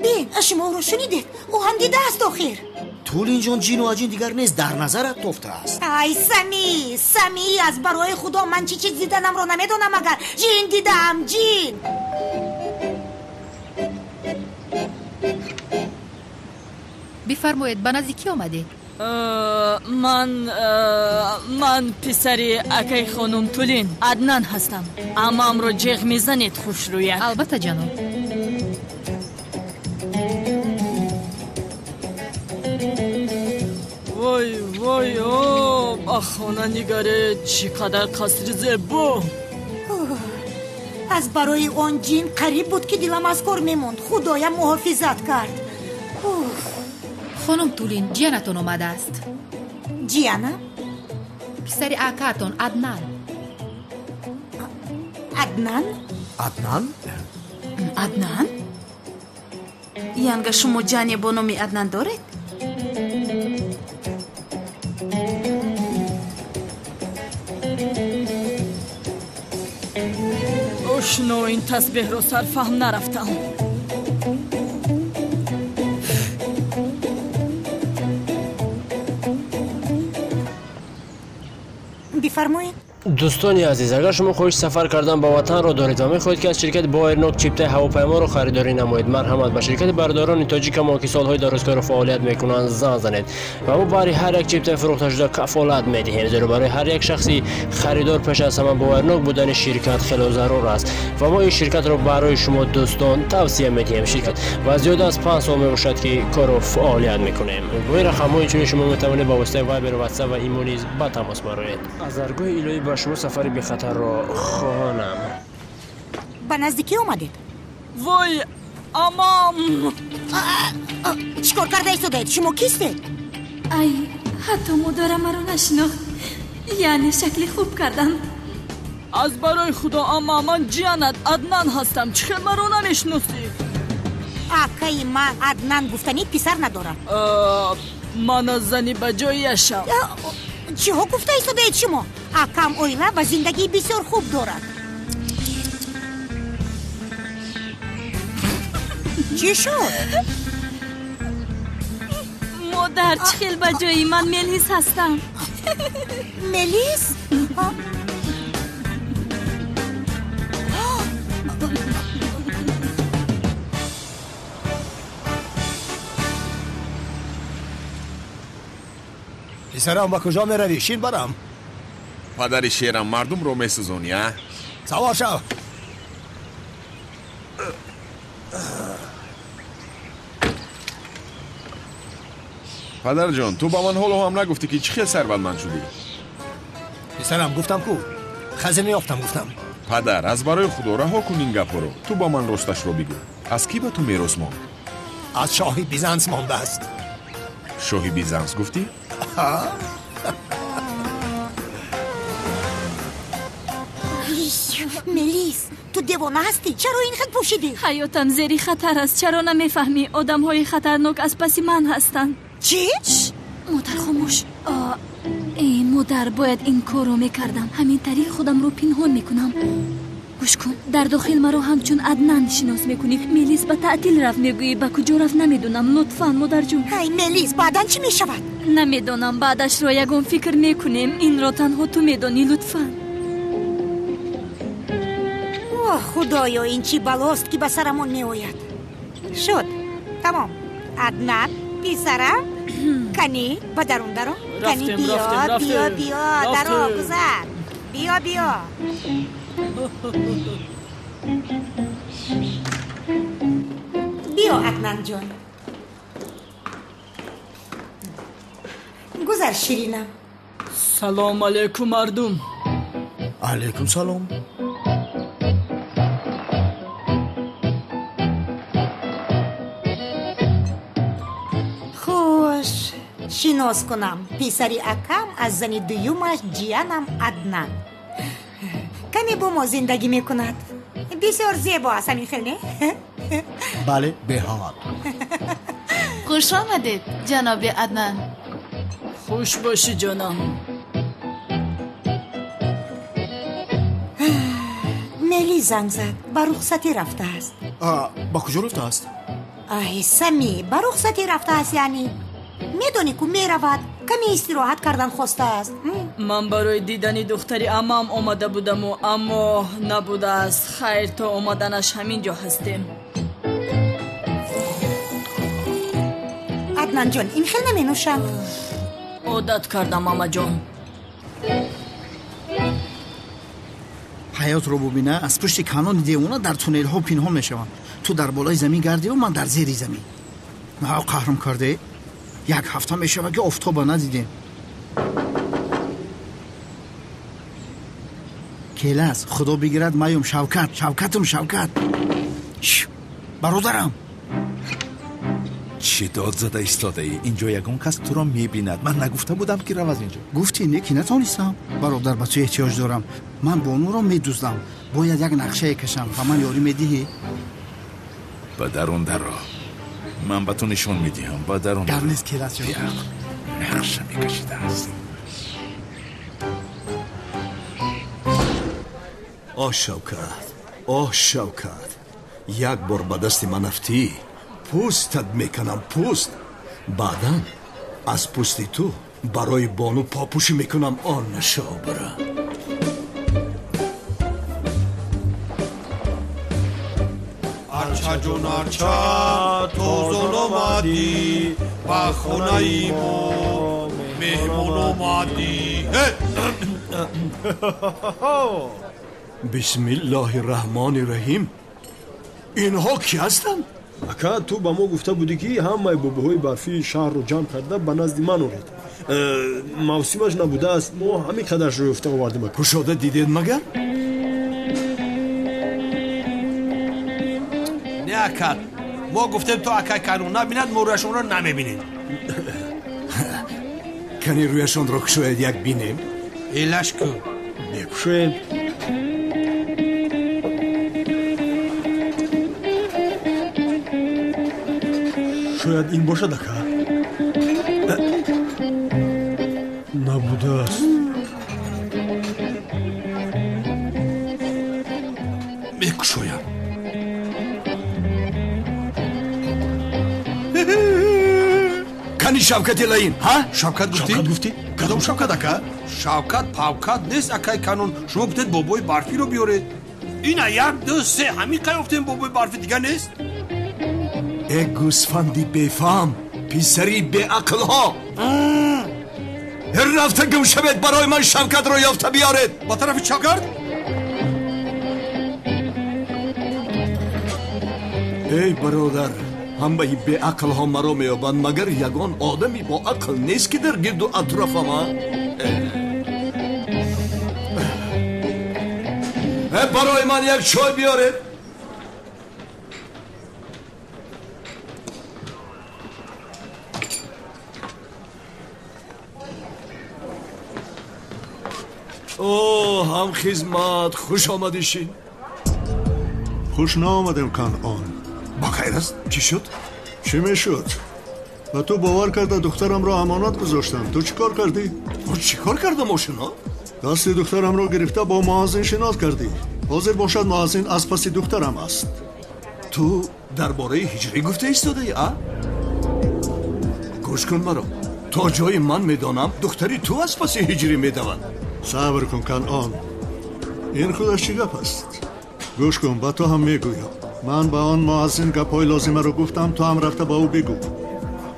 бин, шумо ӯро шунидед, ӯ ҳам дидааст охир. Тулинҷон, ҷину аҷин дигар нест, дар назарат тофтааст. Ай, Сами, Сами, аз барои худо ман чӣ чиз диданамро намедонам, агар ҷин дидам, ҷин. Бифармоед, ба назди кӣ омадед? Ман писари акаи хонум Тулин Аднан ҳастам. Амамро ҷеғ мезанед, хушрӯяк. Албатта, ҷаноб. Вой, вой, о, ба хона нигаред, чӣ қадар қасри зебо! Аз барои он ҷин қариб буд, ки дилам аз кор мемонд. Худоям муҳофизат кард. Хонум Тулин, ҷиянатон омадааст. Ҷияна? Писари акаатон Аднан. Аднан? Аднан? Аднан? Янга, шумо ҷане бо номи Аднан доред? Ошно, ин тасбеҳро сарфаҳм нарафтам. Бифармоед. Дӯстони азиз, агар шумо хоҳиши сафар кардан ба ватанро доред ва мехоҳед, ки аз ширкати Боэрнок чиптаи ҳавопайморо харидорӣ намоед, марҳамат ба ширкати бародарони тоҷикамо, ки солҳои дароз кору фаъолият мекунанд, занг занед ва мо барои ҳар як чиптаи фурӯхташуда кафолат медиҳем, зеро барои ҳар як шахси харидор пеш аз ҳама боварнок будани ширкат хело зарур аст ва мо ин ширкатро барои шумо дӯстон тавсия медиҳем. Ширкат ва зиёда аз 5 сол мебошад, ки кору фаъолият мекунем. Бо ин рақамҳо инчунин шумо метавонед ба воситаи Вайбер, Ватсап ва Имо низ ба тамос бароед. Аз даргоҳи илоҳӣ ба шумо сафари бехатарро хоҳонам. Ба назди кӣ омадед? Вой, амам! Чӣ кор карда истодаед? Шумо кистед? Ай, ҳатто модарам маро нашинохт. Яъне шакли хуб кардам. Аз барои худо, амма, ман ҷиянат Аднан ҳастам. Чӣ хел маро намешиносӣ? Акаи ман Аднан гуфтанӣ писар надорад. Ман аз зани ба ҷояшам. Чиҳо гуфта истодаед шумо? Акам оила ва зиндагии бисёр хуб дорад. Чӣ шуд? Модар, чӣ хел ба ҷои ман Мелис ҳастам. Мелис? Писарам, ба куҷо меравӣ? Шин барам. Падари шерам, мардумро месӯзонӣ, а? Савор шав. Падарҷон, ту ба ман ҳоло ҳам нагуфтӣ, ки чӣ хел сарватманд шудӣ. Писарам, гуфтам ку, хазина ёфтам, гуфтам. Падар, аз барои худо раҳо кун ин гапҳоро. Ту ба ман росташро бигӯ. Аз кӣ ба ту мерос монд? Аз шоҳи Бизанс мондааст. Шоҳи Бизанс гуфтӣ? Мелис, ту девона ҳастӣ? Чаро ин хел пӯшидӣ? Ҳаётам зери хатар аст. Чаро намефаҳмӣ? Одамҳои хатарнок аз паси ман ҳастанд. Чӣ? Модар, хомӯш. Эй модар, бояд ин корро мекардам. Ҳамин тариқ худамро пинҳон мекунам. Гӯш кун, дар дохил маро ҳамчун Аднан шинос мекунӣ. Мелис ба таътил рафт, мегӯӣ. Ба куҷо рафт намедонам. Лутфан, модарҷон. Ай, Мелис, баъдан чӣ мешавад? Намедонам, баъдашро ягон фикр мекунем. Инро танҳо ту медонӣ, лутфан. Оҳ, худоё, ин чӣ балост ки ба сарамон меояд. Шуд, тамом. Аднан, писарам, кани ба дарун даро. Кани биё, биё, биё, даро, гузар. Биё, биё. Биё, Аднанҷон. Гузар, ширинам. Салом алейкум, мардум. Алейкум салом. Хуш, шинос кунам. Писари акам аз зани дуюмаш ҷиянам Аднан. Каме бо мо зиндагӣ мекунад. Бисёр зебо аст, ҳамин хел не? Бале, беҳавад. Хуш омадед, ҷаноби Аднан. Хуш бошӣ, ҷонам. Мели занг зад, ба рухсатӣ рафтааст. Ба куҷо рафтааст? Ай, Сами, ба рухсатӣ рафтааст, яъне. Медонӣ ку меравад, каме истироҳат кардан хостааст. Ман барои дидани духтари амам омада будаму, аммо набудааст. Хайр, то омаданаш ҳамин ҷо ҳастем. Аднанҷон, ин хел наменӯшам. Одат кардам, амаҷон. Ҳаётро бубина, аз пушти канони девона дар туннелҳо пинҳон мешаванд. Ту дар болои замин гардиву ман дар зери замин. Наҳо қаҳрм карде? Як ҳафта мешавад, ки офтоба надидем. Келас, худо бигирад, маём. Шавкат, Шавкатум, Шавкат, бародарам. Чӣ дод зада истодаӣ? Инҷо ягон кас туро мебинад. Ман нагуфта будам, ки рав аз инҷо? Гуфтӣ, не ки натонистам. Бародар, ба ту эҳтиёҷ дорам. Ман бонуро медуздам. Бояд як нақшае кашам. Ба ман ёрӣ медиҳӣ? Ба дарун даро, ман ба ту нишон медиҳам. Ба дарун. Гап нест, Келас ҷон. Нақша мекашидааст. Оҳ, Шавкат, оҳ, Шавкат, як бор ба дасти ман афтӣ, пӯстат меканам, пӯст. Баъдан аз пӯсти ту барои бону попӯшӣ мекунам. Он нашобара. Арча ҷон, арча, тозон омадӣ, ба хонаи мо меҳмон омадӣ. Бисмиллоҳи раҳмони раҳим. Инҳо кӣ ҳастанд? Ака, ту ба мо гуфта будӣ, ки ҳамаи бобоҳои барфии шаҳрро ҷамъ карда ба назди ман оред. Мавсимаш набудааст, мо ҳамин қадаршро ёфта овардем. Кушода дидед магар? Не, ака, мо гуфтем то акай Канун набинад, мо рӯяшонро намебинем. Кани рӯяшонро кушояд, як бинем. Элаш ку. Мекушоем. Шояд ин бошад, ака. Набудааст. Мекушоям. Кани Шавкати лаин, ҳа? Шавкат гуфтӣ? Шавкат гуфтӣ? Кадом Шавкат, ака? Шавкат павкат нест, акай Канун. Шумо гуфтед бобои барфиро биёред. Ина як, ду, се, ҳамин қай ёфтем, бобои барфи дигар нест. Э, гӯсфанди бефаҳм, писари беақлҳо, рафта гум шавед, барои ман Шавкатро ёфта биёред. Ба тарафи чап гард. Эй бародар, ҳамаи беақлҳо маро меёбанд, магар ягон одами бо ақл нест, ки дар гирду атрофам? Э, барои ман як чой биёред. О, ҳамхизмат, хуш омадишин. Хуш наомадем, Канъон. Ба хайр аст? Чӣ шуд? Чӣ мешуд? Ба ту бовар карда духтарамро амонат гузоштам. Ту чӣ кор кардӣ? Чӣ кор кардам, ошино? Дасти духтарамро гирифта бо муаззин шинос кардӣ. Ҳозир бошад, муаззин аз паси духтарам аст. Ту дар бораи ҳиҷрӣ гуфта истодаӣ, а? Гӯш кун маро. То ҷои ман медонам, духтари ту аз паси ҳиҷрӣ медавад. Сабр кун, Канъон. Ин худаш чӣ гап аст? Гӯш кун, ба ту ҳам мегӯям. Ман ба он муаззин гапҳои лозимаро гуфтам, ту ҳам рафта ба ӯ бигӯ.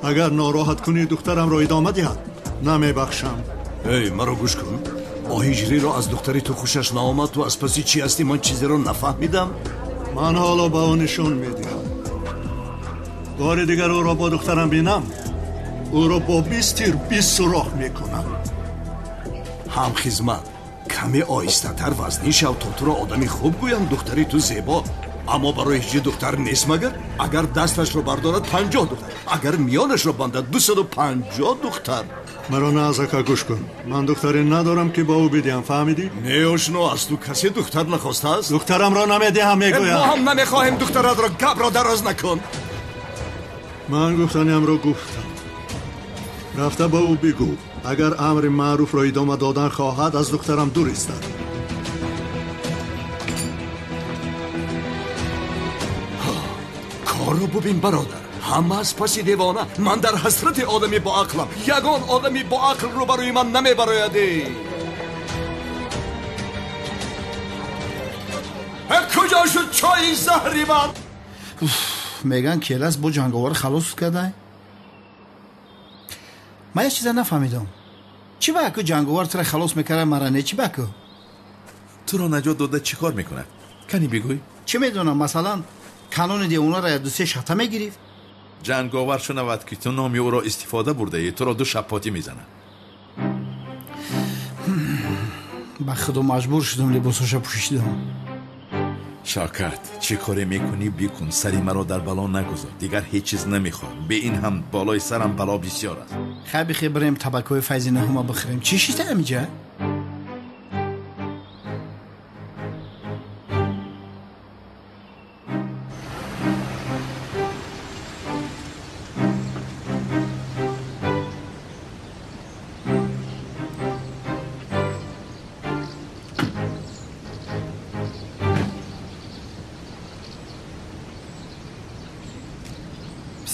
Агар нороҳат кунӣ духтарамро идома диҳад, намебахшам. Эй, маро гӯш кун. Ҳиҷриро аз духтари ту хушаш наомад, ту аз паси чӣ ҳастӣ? Ман чизеро нафаҳмидам. Ман ҳоло ба ӯ нишон медиҳам. Бори дигар ӯро бо духтарам бинам, ӯро бо 20 тир 20 сурох мекунам. Ҳамхизмат, каме оҳистатар вазнин шав, то туро одами хуб гӯям. Духтари ту зебо, аммо барои ҳиҷри духтар нест магар? Агар дасташро бардорад 50 духтар, агар миёнашро бандад 250 духтар. Маро на аз ака гӯш кун. Ман духтаре надорам ки ба ӯ бидиҳам, фаҳмидӣ? Не, ошно, аз ту касе духтар нахостааст. Духтарамро намедиҳам, мегӯям. Мо ҳам намехоҳем духтаратро, гапро дароз накун. Ман гуфтаниамро гуфтам. Рафта ба ӯ бигӯ, агар амри маъруфро идома додан хоҳад, аз духтарам дур истад. Корро бубин, бародар. Ҳама аз паси девона. Ман дар ҳасрати одами боақлам. Ягон одами боақл рӯбарӯи ман намебарояд. Куҷо шуд чойи заҳри ман? Меган келас бо ҷанговар халос кардай. Ман як чиза нафаҳмидам. Чӣ ба аку ҷанговар тура халос мекарда, мара не? Чӣ ба аку? Туро наҷот дода чӣ кор мекунад? Кани бигӯй. Чӣ медонам, масалан, канони девонаро як ду-се шата мегирифт. Ҷанговар шунавад ки ту номи ӯро истифода бурдаӣ, туро ду шаппотӣ мезанад. Ба худо маҷбур шудам либосаша пӯшидам. Шавкат, чӣ коре мекунӣ бикун, сари маро дар бало нагузор. Дигар ҳеҷ чиз намехоҳам. Бе ин ҳам болои сарам бало бисёр аст. Хай бихе бирем табакҳои файзи наҳума бихӯрем. Чӣ шита амиҷа?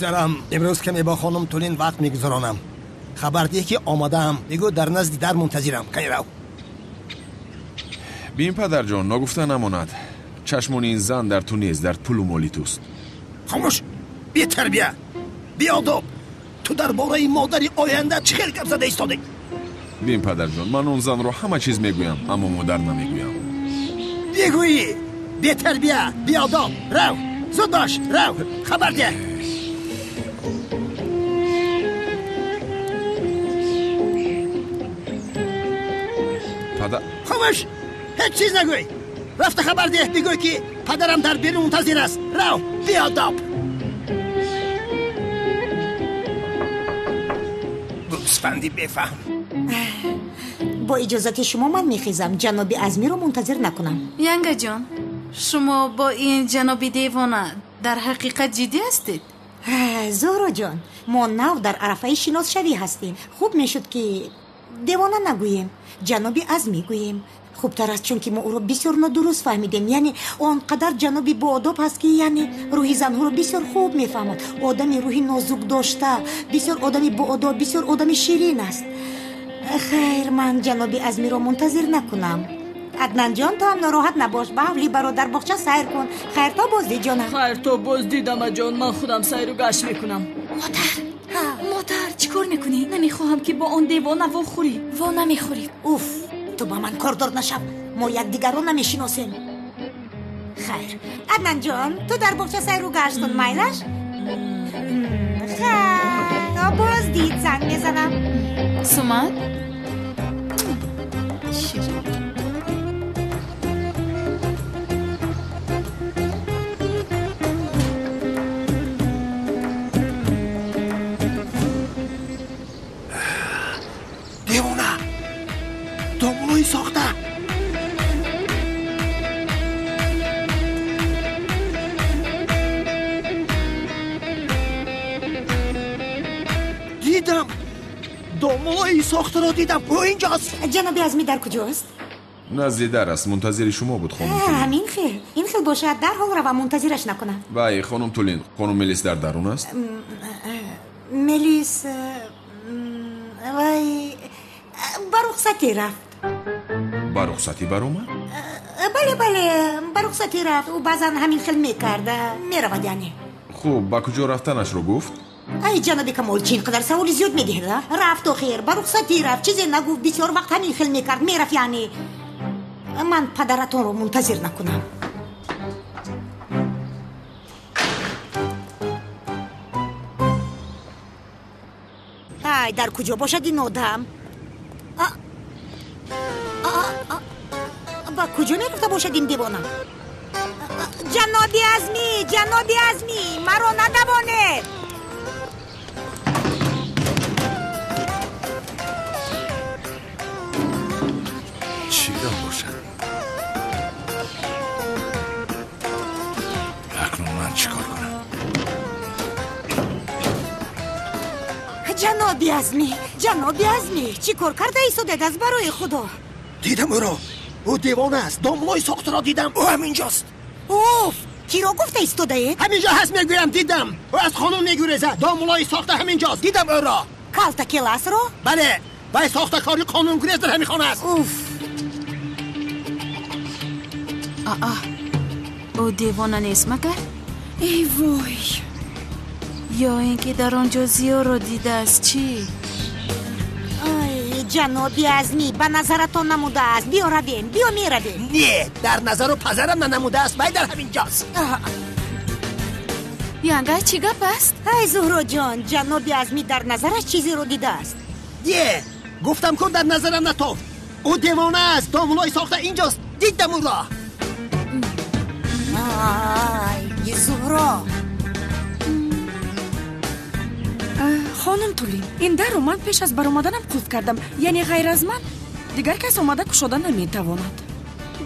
Писарам, имрӯз каме бо хонум Тулин вақт мегузаронам. Хабар диҳ ки омадаам. Бигӯ дар назди дар мунтазирам. Кани рав. Бин, падарҷон, ногуфта намонад. Чашмони ин зан дар ту нест, дар пулу моли туст. Хомӯш! Бетарбия! Беодоб! Ту дар бораи модари оянда чӣ хел гап зада истодӣ? Бин, падарҷон, ман он занро ҳама чиз мегӯям, аммо модар намегӯям. Бигӯӣ! Бетарбия! Беодоб! Рав! Зуд бош! Рав! Хабар диҳ! Хомӯш! Ҳеҷ чиз нагӯй! Рафта хабар диҳ, бигӯй ки падарам дар берун мунтазир аст. Рав, беодоб! Гӯсфанди бефаҳм. Бо иҷозати шумо ман мехезам. Ҷаноби Азмиро мунтазир накунам. Янгаҷон, шумо бо ин ҷаноби девона дар ҳақиқат ҷиддӣ ҳастед? Зуҳроҷон, мо нав дар арафаи шиносшавӣ ҳастем. Хуб мешуд ки девона нагӯем, ҷаноби Азмӣ гӯем. Хубтар аст, чунки мо ӯро бисёр нодуруст фаҳмидем. Яъне он қадар ҷаноби боодоб ҳаст ки яъне рӯҳи занҳоро бисёр хуб мефаҳмад. Одами рӯҳи нозук дошта, бисёр одами боодоб, бисёр одами ширин аст. Хайр, ман ҷаноби Азмиро мунтазир накунам. Аднанҷон, ту ҳам нороҳат набош. Ба ҳавли бародар боғча сайр кун. Хайр то боздид, ҷонам. Хайр то боздид, амаҷон. Ман худам сайру гашт мекунам. Модар, модар, чӣ кор мекунӣ? Намехоҳам ки бо он девона вохӯрӣ. Во намехӯрӣ. Уф, ту ба ман кордор нашав. Мо якдигарро намешиносем. Хайр, Аднанҷон, ту дар боғча сайру гашт кун, майлаш? Хайр, то боздид занг мезанам. Сумат? Девона! Домулои сохта! Дидам! Домулои сохтаро дидам! Ӯ инҷост! Ҷаноби Азмӣ дар куҷост? Назди дар аст, мунтазири шумо буд, хонум Тулин. Ҳамин хел. Ин хел бошад, дарҳол равам, мунтазираш накунам. Бай, хонум Тулин, хонум Мелис дар дарун аст? Мелис вай ба рухсатӣ рафт. Ба рухсатӣ баромад? Бале, бале, ба рухсатӣ рафт. Ӯ баъзан ҳамин хел мекард, меравад яъне. Хуб, ба куҷо рафтанашро гуфт? Ай, ҷаноби Камол, чӣ ин қадар саволи зиёд медиҳед? Рафт охир, ба рухсатӣ рафт, чизе нагуфт, бисёр вақт ҳамин хел мекард, мерафт яъне. Ман падаратонро мунтазир накунам. Ай, дар куҷо бошад ин одам? Ба куҷо мерафта бошад ин девона? Ҷаноби Азмӣ, ҷаноби Азмӣ, маро надавонед! Чӣ гап бошад? Акнун ман чӣ кор кунам? Ҷаноби Азмӣ, ҷаноби Азмӣ, чӣ кор карда истодед аз барои Худо? Дидам ӯро. Ӯ девона аст. Домлои сохтаро дидам. Ӯ ҳаминҷост. Уф, киро гуфта истодаед? Ҳаминҷо ҳаст, мегӯям, дидам. Ӯ аз хонум мегурезад. Домлои сохта ҳаминҷост. Дидам ӯро. Калта келасро? Бале, вай сохтакори қонунгурез дар ҳамин хона аст. Уф. Аа, ӯ девона нест магар? Эй вой! Ё ин ки дар он ҷо Зиёро дидааст, чӣ? Ай, ҷаноби Азмӣ, ба назаратон намудааст. Биё равем, биё меравем. Не, дар назару пазарам нанамудааст, вай дар ҳамин ҷост. Янга, чӣ гап аст? Ай, Зуҳроҷон, ҷаноби Азмӣ дар назараш чизеро дидааст. Не, гуфтам ку дар назарам натофт. Ӯ девона аст, домлои сохта инҷост. Дидам ӯро. Ай, Зуҳро. Хонум Тулин, ин дарро ман пеш аз баромаданам қулф кардам, яъне ғайр аз ман дигар кас омада кушода наметавонад.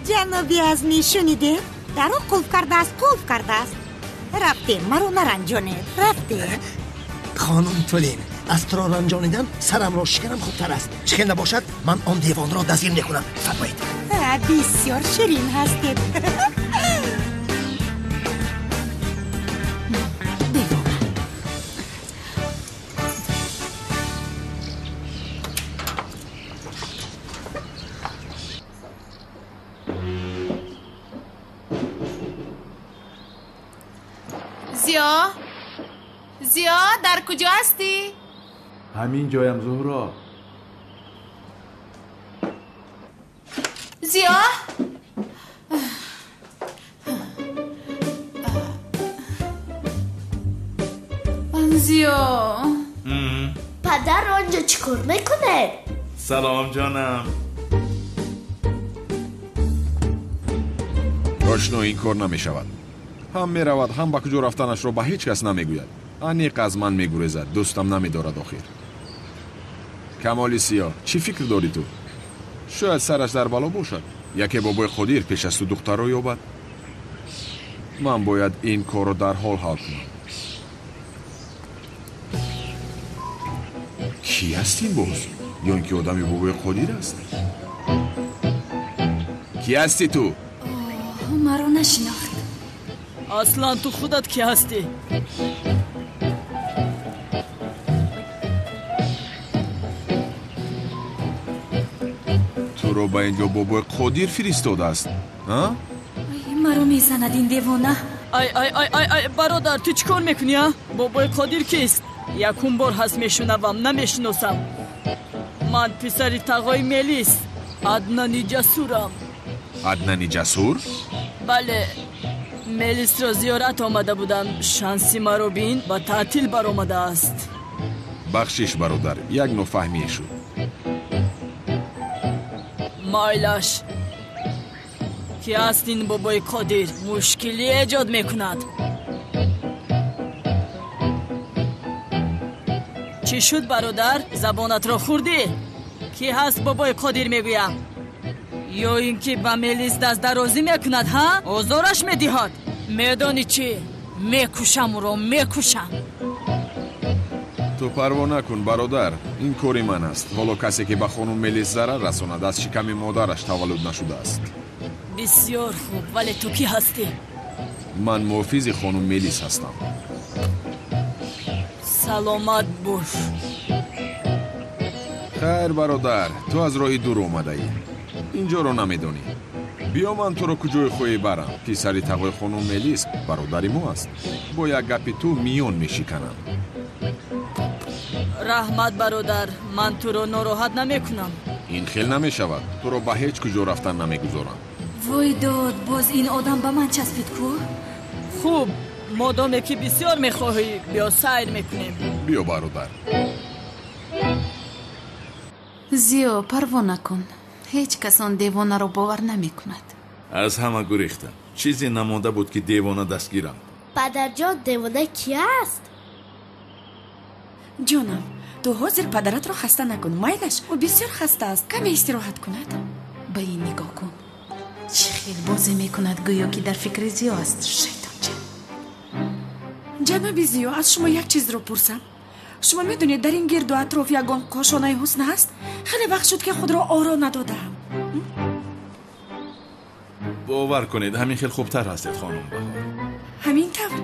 Ҷаноби Азмӣ, шунидед? Дарро қулф кардааст, қулф кардааст. Рафтем, маро наранҷонед, рафтем. Хонум Тулин, аз туро ранҷонидан сарамро шиканам хубтар аст. Чӣ хел набошад, ман он девонро дастгир мекунам. Фармоед. Бисёр ширин ҳастед. Зиё, Зиё, дар куҷо ҳастӣ? Ҳамин ҷоям, Зуҳро. Зиё? Зиё. Падар онҷо чӣ кор мекунед? Салом, ҷонам. Ошно, ин кор намешавад. Ҳам меравад, ҳам ба куҷо рафтанашро ба ҳеҷ кас намегӯяд. Аниқ аз ман мегурезад, дӯстам намедорад охир. Камоли Сиёҳ, чӣ фикр дорӣ ту? Шояд сараш дар бало бошад. Яке бобои Қодир пеш аз ту духтарро ёбад. Ман бояд ин корро дарҳол ҳал кунам. Кӣ аст ин боз? Ё ин ки одами бобои Қодир аст? Кӣ ҳастӣ ту? Маро нашинохт. Аслан ту худат кӣ ҳастӣ? Туро ба ин ҷо бобои Қодир фиристодааст, а? Маро мезанад ин девона. Ай, ай, ай, ай, ай, бародар, ту чӣ кор мекунӣ, а? Бобои Қодир кист? Якум бор ҳаст мешунавам, намешиносам. Ман писари тағои Мелис, Аднани Ҷасурам. Аднани Ҷасур? Бале, Мелисро зиёрат омада будам. Шанси маро бин, ба таътил баромадааст. Бахшиш, бародар, як нофаҳмие шуд. Майлаш, ки аст ин бобои Қодир? Мушкилӣ эҷод мекунад. Чӣ шуд, бародар? Забонатро хӯрдӣ? Кӣ ҳаст бобои Қодир мегӯям? Ё ин ки ба Мелис дастдарозӣ мекунад, ҳа? Озораш медиҳад. Медонӣ чӣ? Мекушам ӯро, мекушам. Ту парво накун, бародар, ин кори ман аст. Ҳоло касе ки ба хонум Мелис зарар расонад, аз шиками модараш таваллуд нашудааст. Бисёр хуб, вале ту кӣ ҳастӣ? Ман муҳофизи хонум Мелис ҳастам. Саломат бош. Хайр, бародар, ту аз роҳи дур омадаӣ. Инҷоро намедонӣ. Биё ман туро куҷое хоҳӣ барам. Писари тағои хонум Мелис бародари мо аст. Бо як гапи ту миён мешиканам. Раҳмат, бародар, ман туро нороҳат намекунам. Ин хел намешавад. Туро ба ҳеҷ куҷо рафтан намегузорам. Вой дод, боз ин одам ба ман часпид ку? Хуб, модоме ки бисёр мехоҳӣ, биё сайр мекунем. Биё, бародар. Зиё, парво накун. Ҳеҷ кас он девонаро бовар намекунад. Аз ҳама гурехтам. Чизе намонда буд, ки девона дастгирам. Падарҷон, девона ки аст? Ҷонам, ту ҳозир падаратро хаста накун. Майлаш, ӯ бисёр хаста аст. Каме истироҳат кунад. Ба ин нигоҳ кун. Чӣ хел бозӣ мекунад, гӯё ки дар фикри Зиё аст. Шайтонча. Ҷаноби Зиё, аз шумо як чизро пурсам. Шумо медонед, дар ин гирду атроф ягон кошонаи ҳусн ҳаст? Хеле вақт шуд, ки худро оро надодаам. Бовар кунед, ҳамин хел хубтар ҳастед, хонум Баҳор. Ҳамин тавр?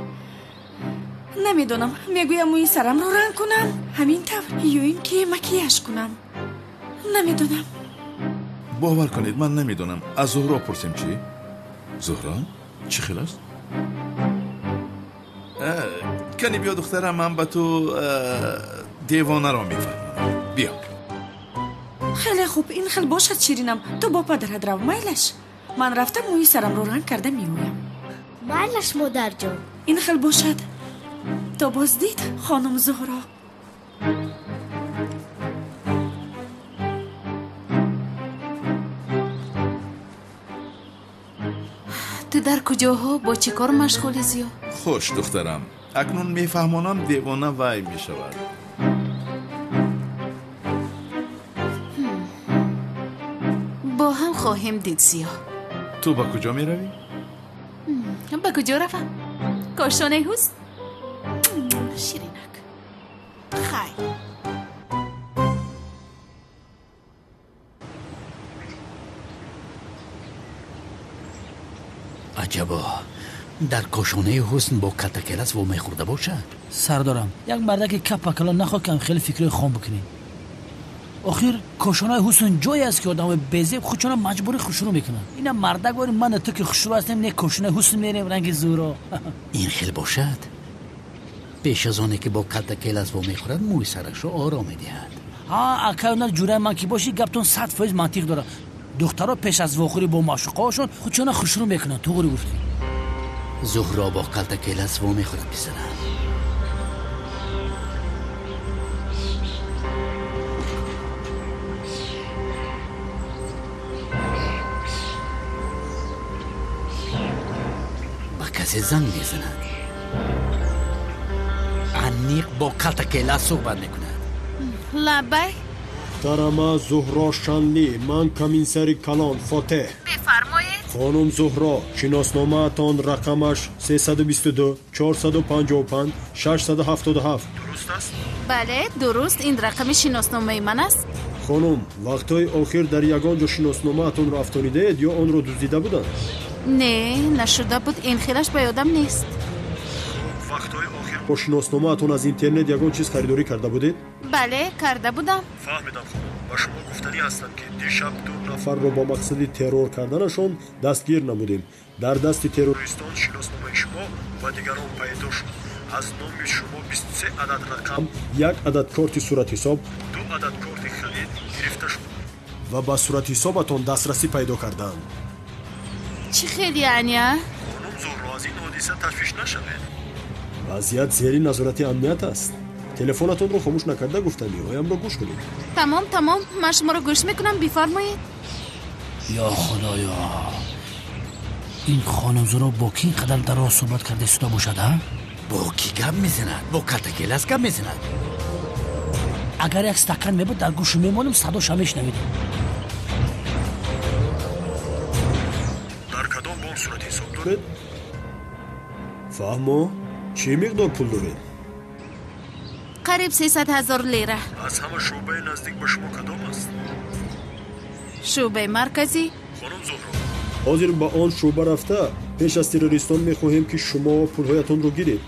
Намедонам, мегӯям мӯи сарамро ранг кунам, ҳамин тавр, ё ин ки макияж кунам. Намедонам. Бовар кунед, ман намедонам. Аз Зуҳро пурсем чӣ? Зуҳро, чӣ хел аст? Кани биё, духтарам, ман ба ту девонаро мефаҳмонам. Биё. Хеле хуб, ин хел бошад, ширинам. Ту бо падарат рав, майлаш? Ман рафта мӯи сарамро ранг карда меоям. Майлаш, модарҷон. Ин хел бошад. То боздид, хонум Зуҳро. Ту дар куҷоҳо бо чӣ кор машғули, Зиё? Хуш, духтарам, акнун мефаҳмонам, девона вай мешавад. Бо ҳам хоҳем дид, Зиё. Ту ба куҷо меравӣ? Ба куҷо равам? Кошонаи ҳусн? Ширинак. Хайр. Аҷабо, дар кошонаи ҳусн бо калтакелас вомехӯрда бошад? Сардорам, як мардаки капакало нахоҳ кам хеле фикрҳои хом бикунем. Охир кошонаи ҳусн ҷое аст, ки одамои безеб худшона маҷбурӣ хушрӯ мекунанд. Ина мардак бори ман ту ки хушрӯ ҳастем, не кошонаи ҳусн мерем ранги зӯро. Ин хел бошад, пеш аз оне ки бо калтакелас вомехӯрад, мӯи сарашро оро медиҳад. Ҳа, акай онар ҷураи ман ки бошӣ, гаптон 100% мантиқ дорад. Духтаро пеш аз вохӯрӣ бо маъшуқаҳошон худшона хушрӯ мекунанд. Туғри гуфтӣ. Зуҳро бо калтакелас вомехӯрад, писарам. Ба касе занг мезанад. Аниқ бо калтакелас суҳбат мекунад. Лабай. Муҳтарама Зуҳро Шанлӣ, ман комиссари калон Фотеҳ. Бифармоед. Хонум Зуҳро, шиносномаатон рақамаш 322 455 677 дуруст аст? Бале, дуруст, ин рақами шиносномаи ман аст. Хонум, вақтҳои охир дар ягон ҷо шиносномаатонро афтонидаед ё онро дуздида буданд? Не, нашуда буд, ин хелаш ба ёдам нест. Вақтҳои охир бо шиносномаатон аз интернет ягон чиз харидорӣ карда будед? Бале, карда будам. Фаҳмидам, хонум. Ба шумо гуфтанӣ ҳастам, ки дишаб ду нафарро бо мақсади террор карданашон дастгир намудем. Дар дасти террористон шиносномаи шумо ва дигарон пайдо шуд. Аз номи шумо 23 адад рақам, як адад корти суратҳисоб, ду адад корти харид гирифта шуд ва ба суратҳисобатон дастрасӣ пайдо карданд. Чӣ хел яъне, а? Хонум Зуҳро, аз ин ҳодиса ташвиш нашавед. Вазъият зери назорати амният аст. Телефонатонро хомӯш накарда гуфтаниҳоямро гӯш кунед. Тамом, тамом, ман шуморо гӯш мекунам, бифармоед. Ё худоё, ин хонум Зуҳро бо кӣ ин қадар дароз суҳбат карда истода бошад, а? Бо кӣ гап мезанад? Бо калтакелас гап мезанад. Агар як стакан мебуд, дар гӯшу мемонем, садоша мешунавидем. Дар кадом бонк суратҳисоб доред? Фаҳмо, чӣ миқдор пул доред? Қариб 300 000 лира. Аз ҳама шӯъбаи наздик ба шумо кадом аст? Шӯъбаи марказӣ. Хонум Зуҳро, ҳозир ба он шӯъба рафта пеш аз террористон мехоҳем, ки шумо пулҳоятонро гиред.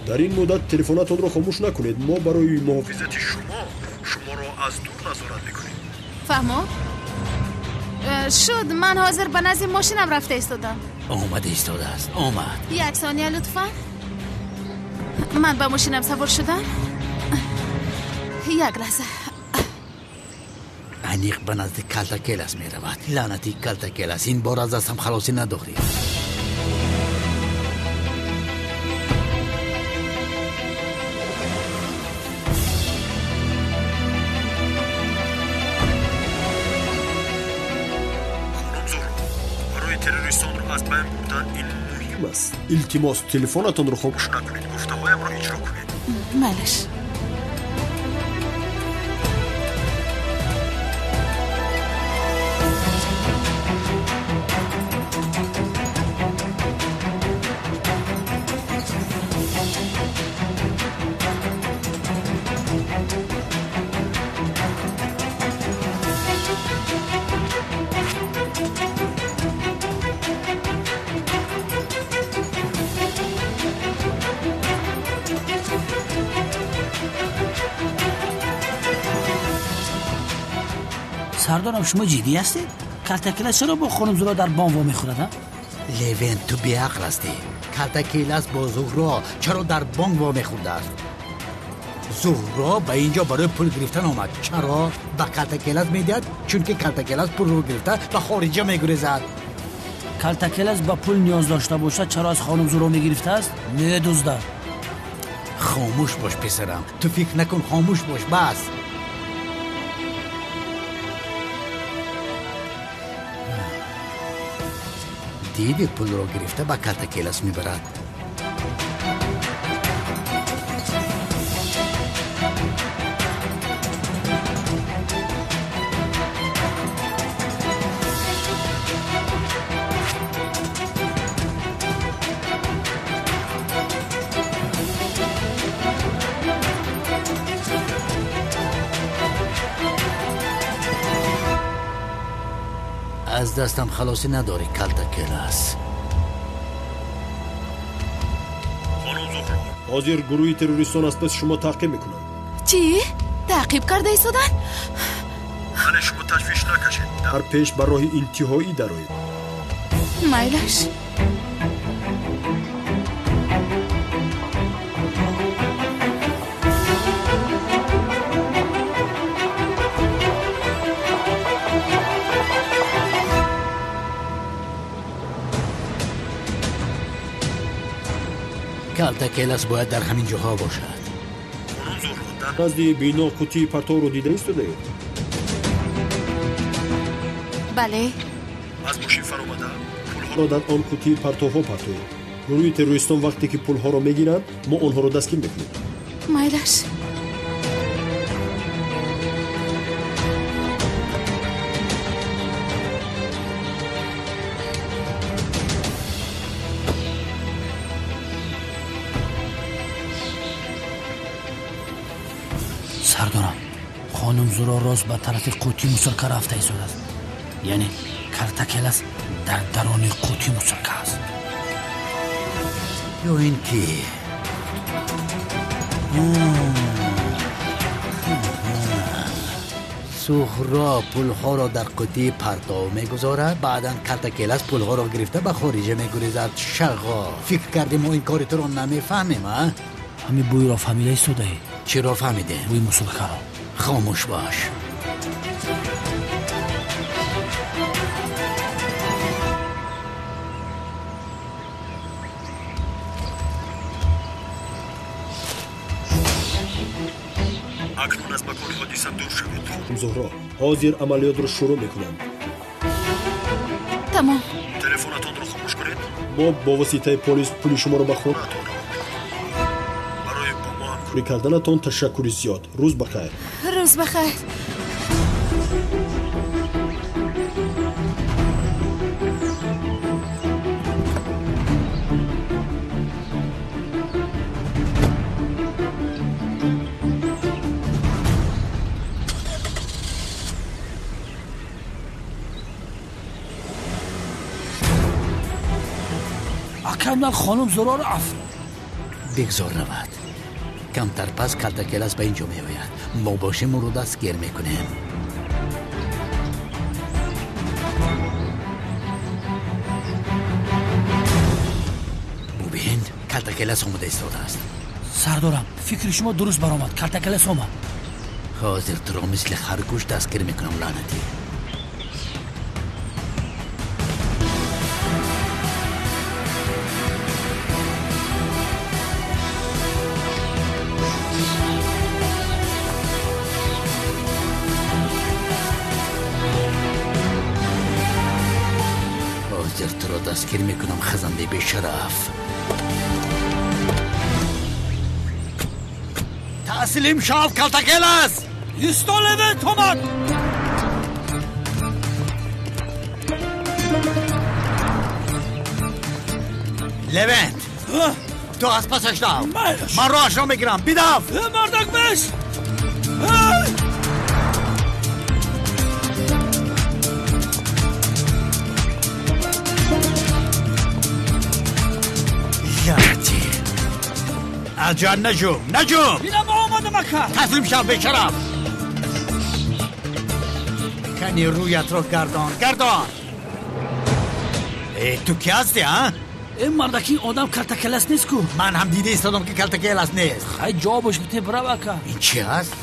Дар ин муддат телефонатонро хомӯш накунед. Мо барои муҳофизати шумо шуморо аз дур назорат мекунем. Фаҳмо? Шуд, ман ҳозир ба назди мошинам рафта истодам. Омада истодааст, омад. Як сония лутфан. Ман ба мошинам савор шудам. Як лаҳза. Аниқ ба назди Калтакелас меравад. Лаънати Калтакелас, ин бор аз дастам халосӣ надорӣ. Террористонро аз байн бурдан ин муҳим аст. Илтимос, телефонатонро хомӯш накунед, гуфтаҳоямро иҷро кунед. Майлаш. Сардорам, шумо ҷиддӣ ҳастед? Калтакелас чаро бо хонум Зуҳро дар бонк вомехӯрад? Левент, ту беақл ҳастӣ. Калтакелас бо Зуҳро чаро дар бонк вомехӯрдааст? Зуҳро ба ин ҷо барои пул гирифтан омад. Чаро ба Калтакелас медиҳад? Чунки Калтакелас пулро гирифта ба хориҷа мегурезад. Калтакелас ба пул ниёз дошта бошад, чаро аз хонум Зуҳро мегирифтааст? Медуздад. Хомӯш бош, писарам. Ту фикр накун, хомӯш бош, бас. Диди пулро гирифта ба Калтакелас мебарад. Аз дастам халосӣ надорӣ, Калтакелас. Хонум Зуҳро, ҳозир гурӯҳи террористон аз паси шумо таъқиб мекунанд. Чӣ? Таъқиб карда истоданд? Бале, шумо ташвиш накашед. Дар пеш ба роҳи интиҳоӣ дароед. Майлаш. Калтакелас бояд дар ҳамин ҷоҳо бошад. Хонум Зуҳро, дар назди бино қуттии партовро дида истодаед? Бале. Аз мошин фаромада пулҳоро дар он қуттии партовҳо партоед. Гурӯҳи террористон вақте ки пулҳоро мегиранд, мо онҳоро дастгир мекунем. Майлаш. Сардорам, хонум Зуҳро рост ба тарафи қуттии мусорка рафта истодааст. Яъне Калтакелас дар даруни қуттии мусорка аст. Ё ин ки Зуҳро пулҳоро дар қуттии партов мегузорад, баъдан Калтакелас пулҳоро гирифта ба хориҷа мегурезад. Шағо, фикр кардем мо ин кори туро намефаҳмем, а? Ҳамин бӯйро фаҳмида истодаӣ? Чиро фаҳмидем? Бӯи мусоркаро. Хомӯш бош. Акнун аз макони ҳодиса дур шавед. Хонум Зуҳро, ҳозир амалиётро шурӯъ мекунанд. Тамом. Телефонатонро хомӯш кунед. Мо бо воситаи полис пули шуморо ба хонаатон равон мекунем. Барои бо мо ҳамкорӣ карданатон ташаккури зиёд. Рӯз ба хайр. Рӯз ба хайр. Акамдан хонум Зуҳроро аф. Бигзор равад. Камтар пас Калтакелас ба ин ҷо меояд. Мо бошем ӯро дастгир мекунем. Калтакелас омада истодааст. Сардорам, фикри шумо дуруст баромад. Калтакелас омад. Ҳозир туро мисли харгӯш дастгир мекунам, лаънатӣ. Ҳозир туро дастгир мекунам, хазандаи бешараф. Таслим шав, Калтакелас! Исто, Левент омад! Левент, ту аз пасаш дав. Ман роҳашро мегирам. Бидав! Мардак беш! Лаънатӣ! Аҷал, наҷум, наҷум! Бинам омадам, ака! Таслим шав, бешараф! Кани рӯятро гардон, гардон! Э, ту ки ҳастӣ, а? Э, мардаки, одам Калтакелас нест ку? Ман ҳам дида истодам, ки Калтакелас нест. Хай, ҷавобаш бите, бирав, ака. Ин чи аст?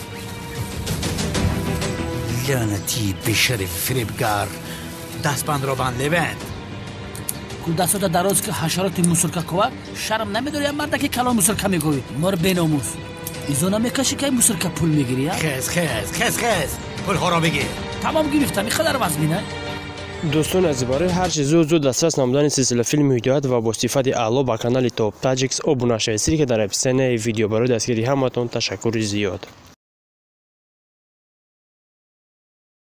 Лаънатии бешарифи фиребгар! Дастбандро банд, Левент! Ку дастото дароз, ки ҳашароти мусурка ковак, шарм намедори, я мардаки калон мусурка мегӯӣ? Мор беномус, изо намекашӣ, ки мусурка пул мегирӣ, я? Хез, хез, хез, хез, пулҳоро бигир. Тамом, гирифтам. Ин қадар вазмина? Дӯстони азиз, барои ҳарчи зуд зуд дастрас намудани силсила филми ҳидоят ва бо сифати аъло ба канали Топ Таҷикс обуна шавед. Ссылка дар описанияи видео. Барои дастгирии ҳаматон ташаккури зиёд.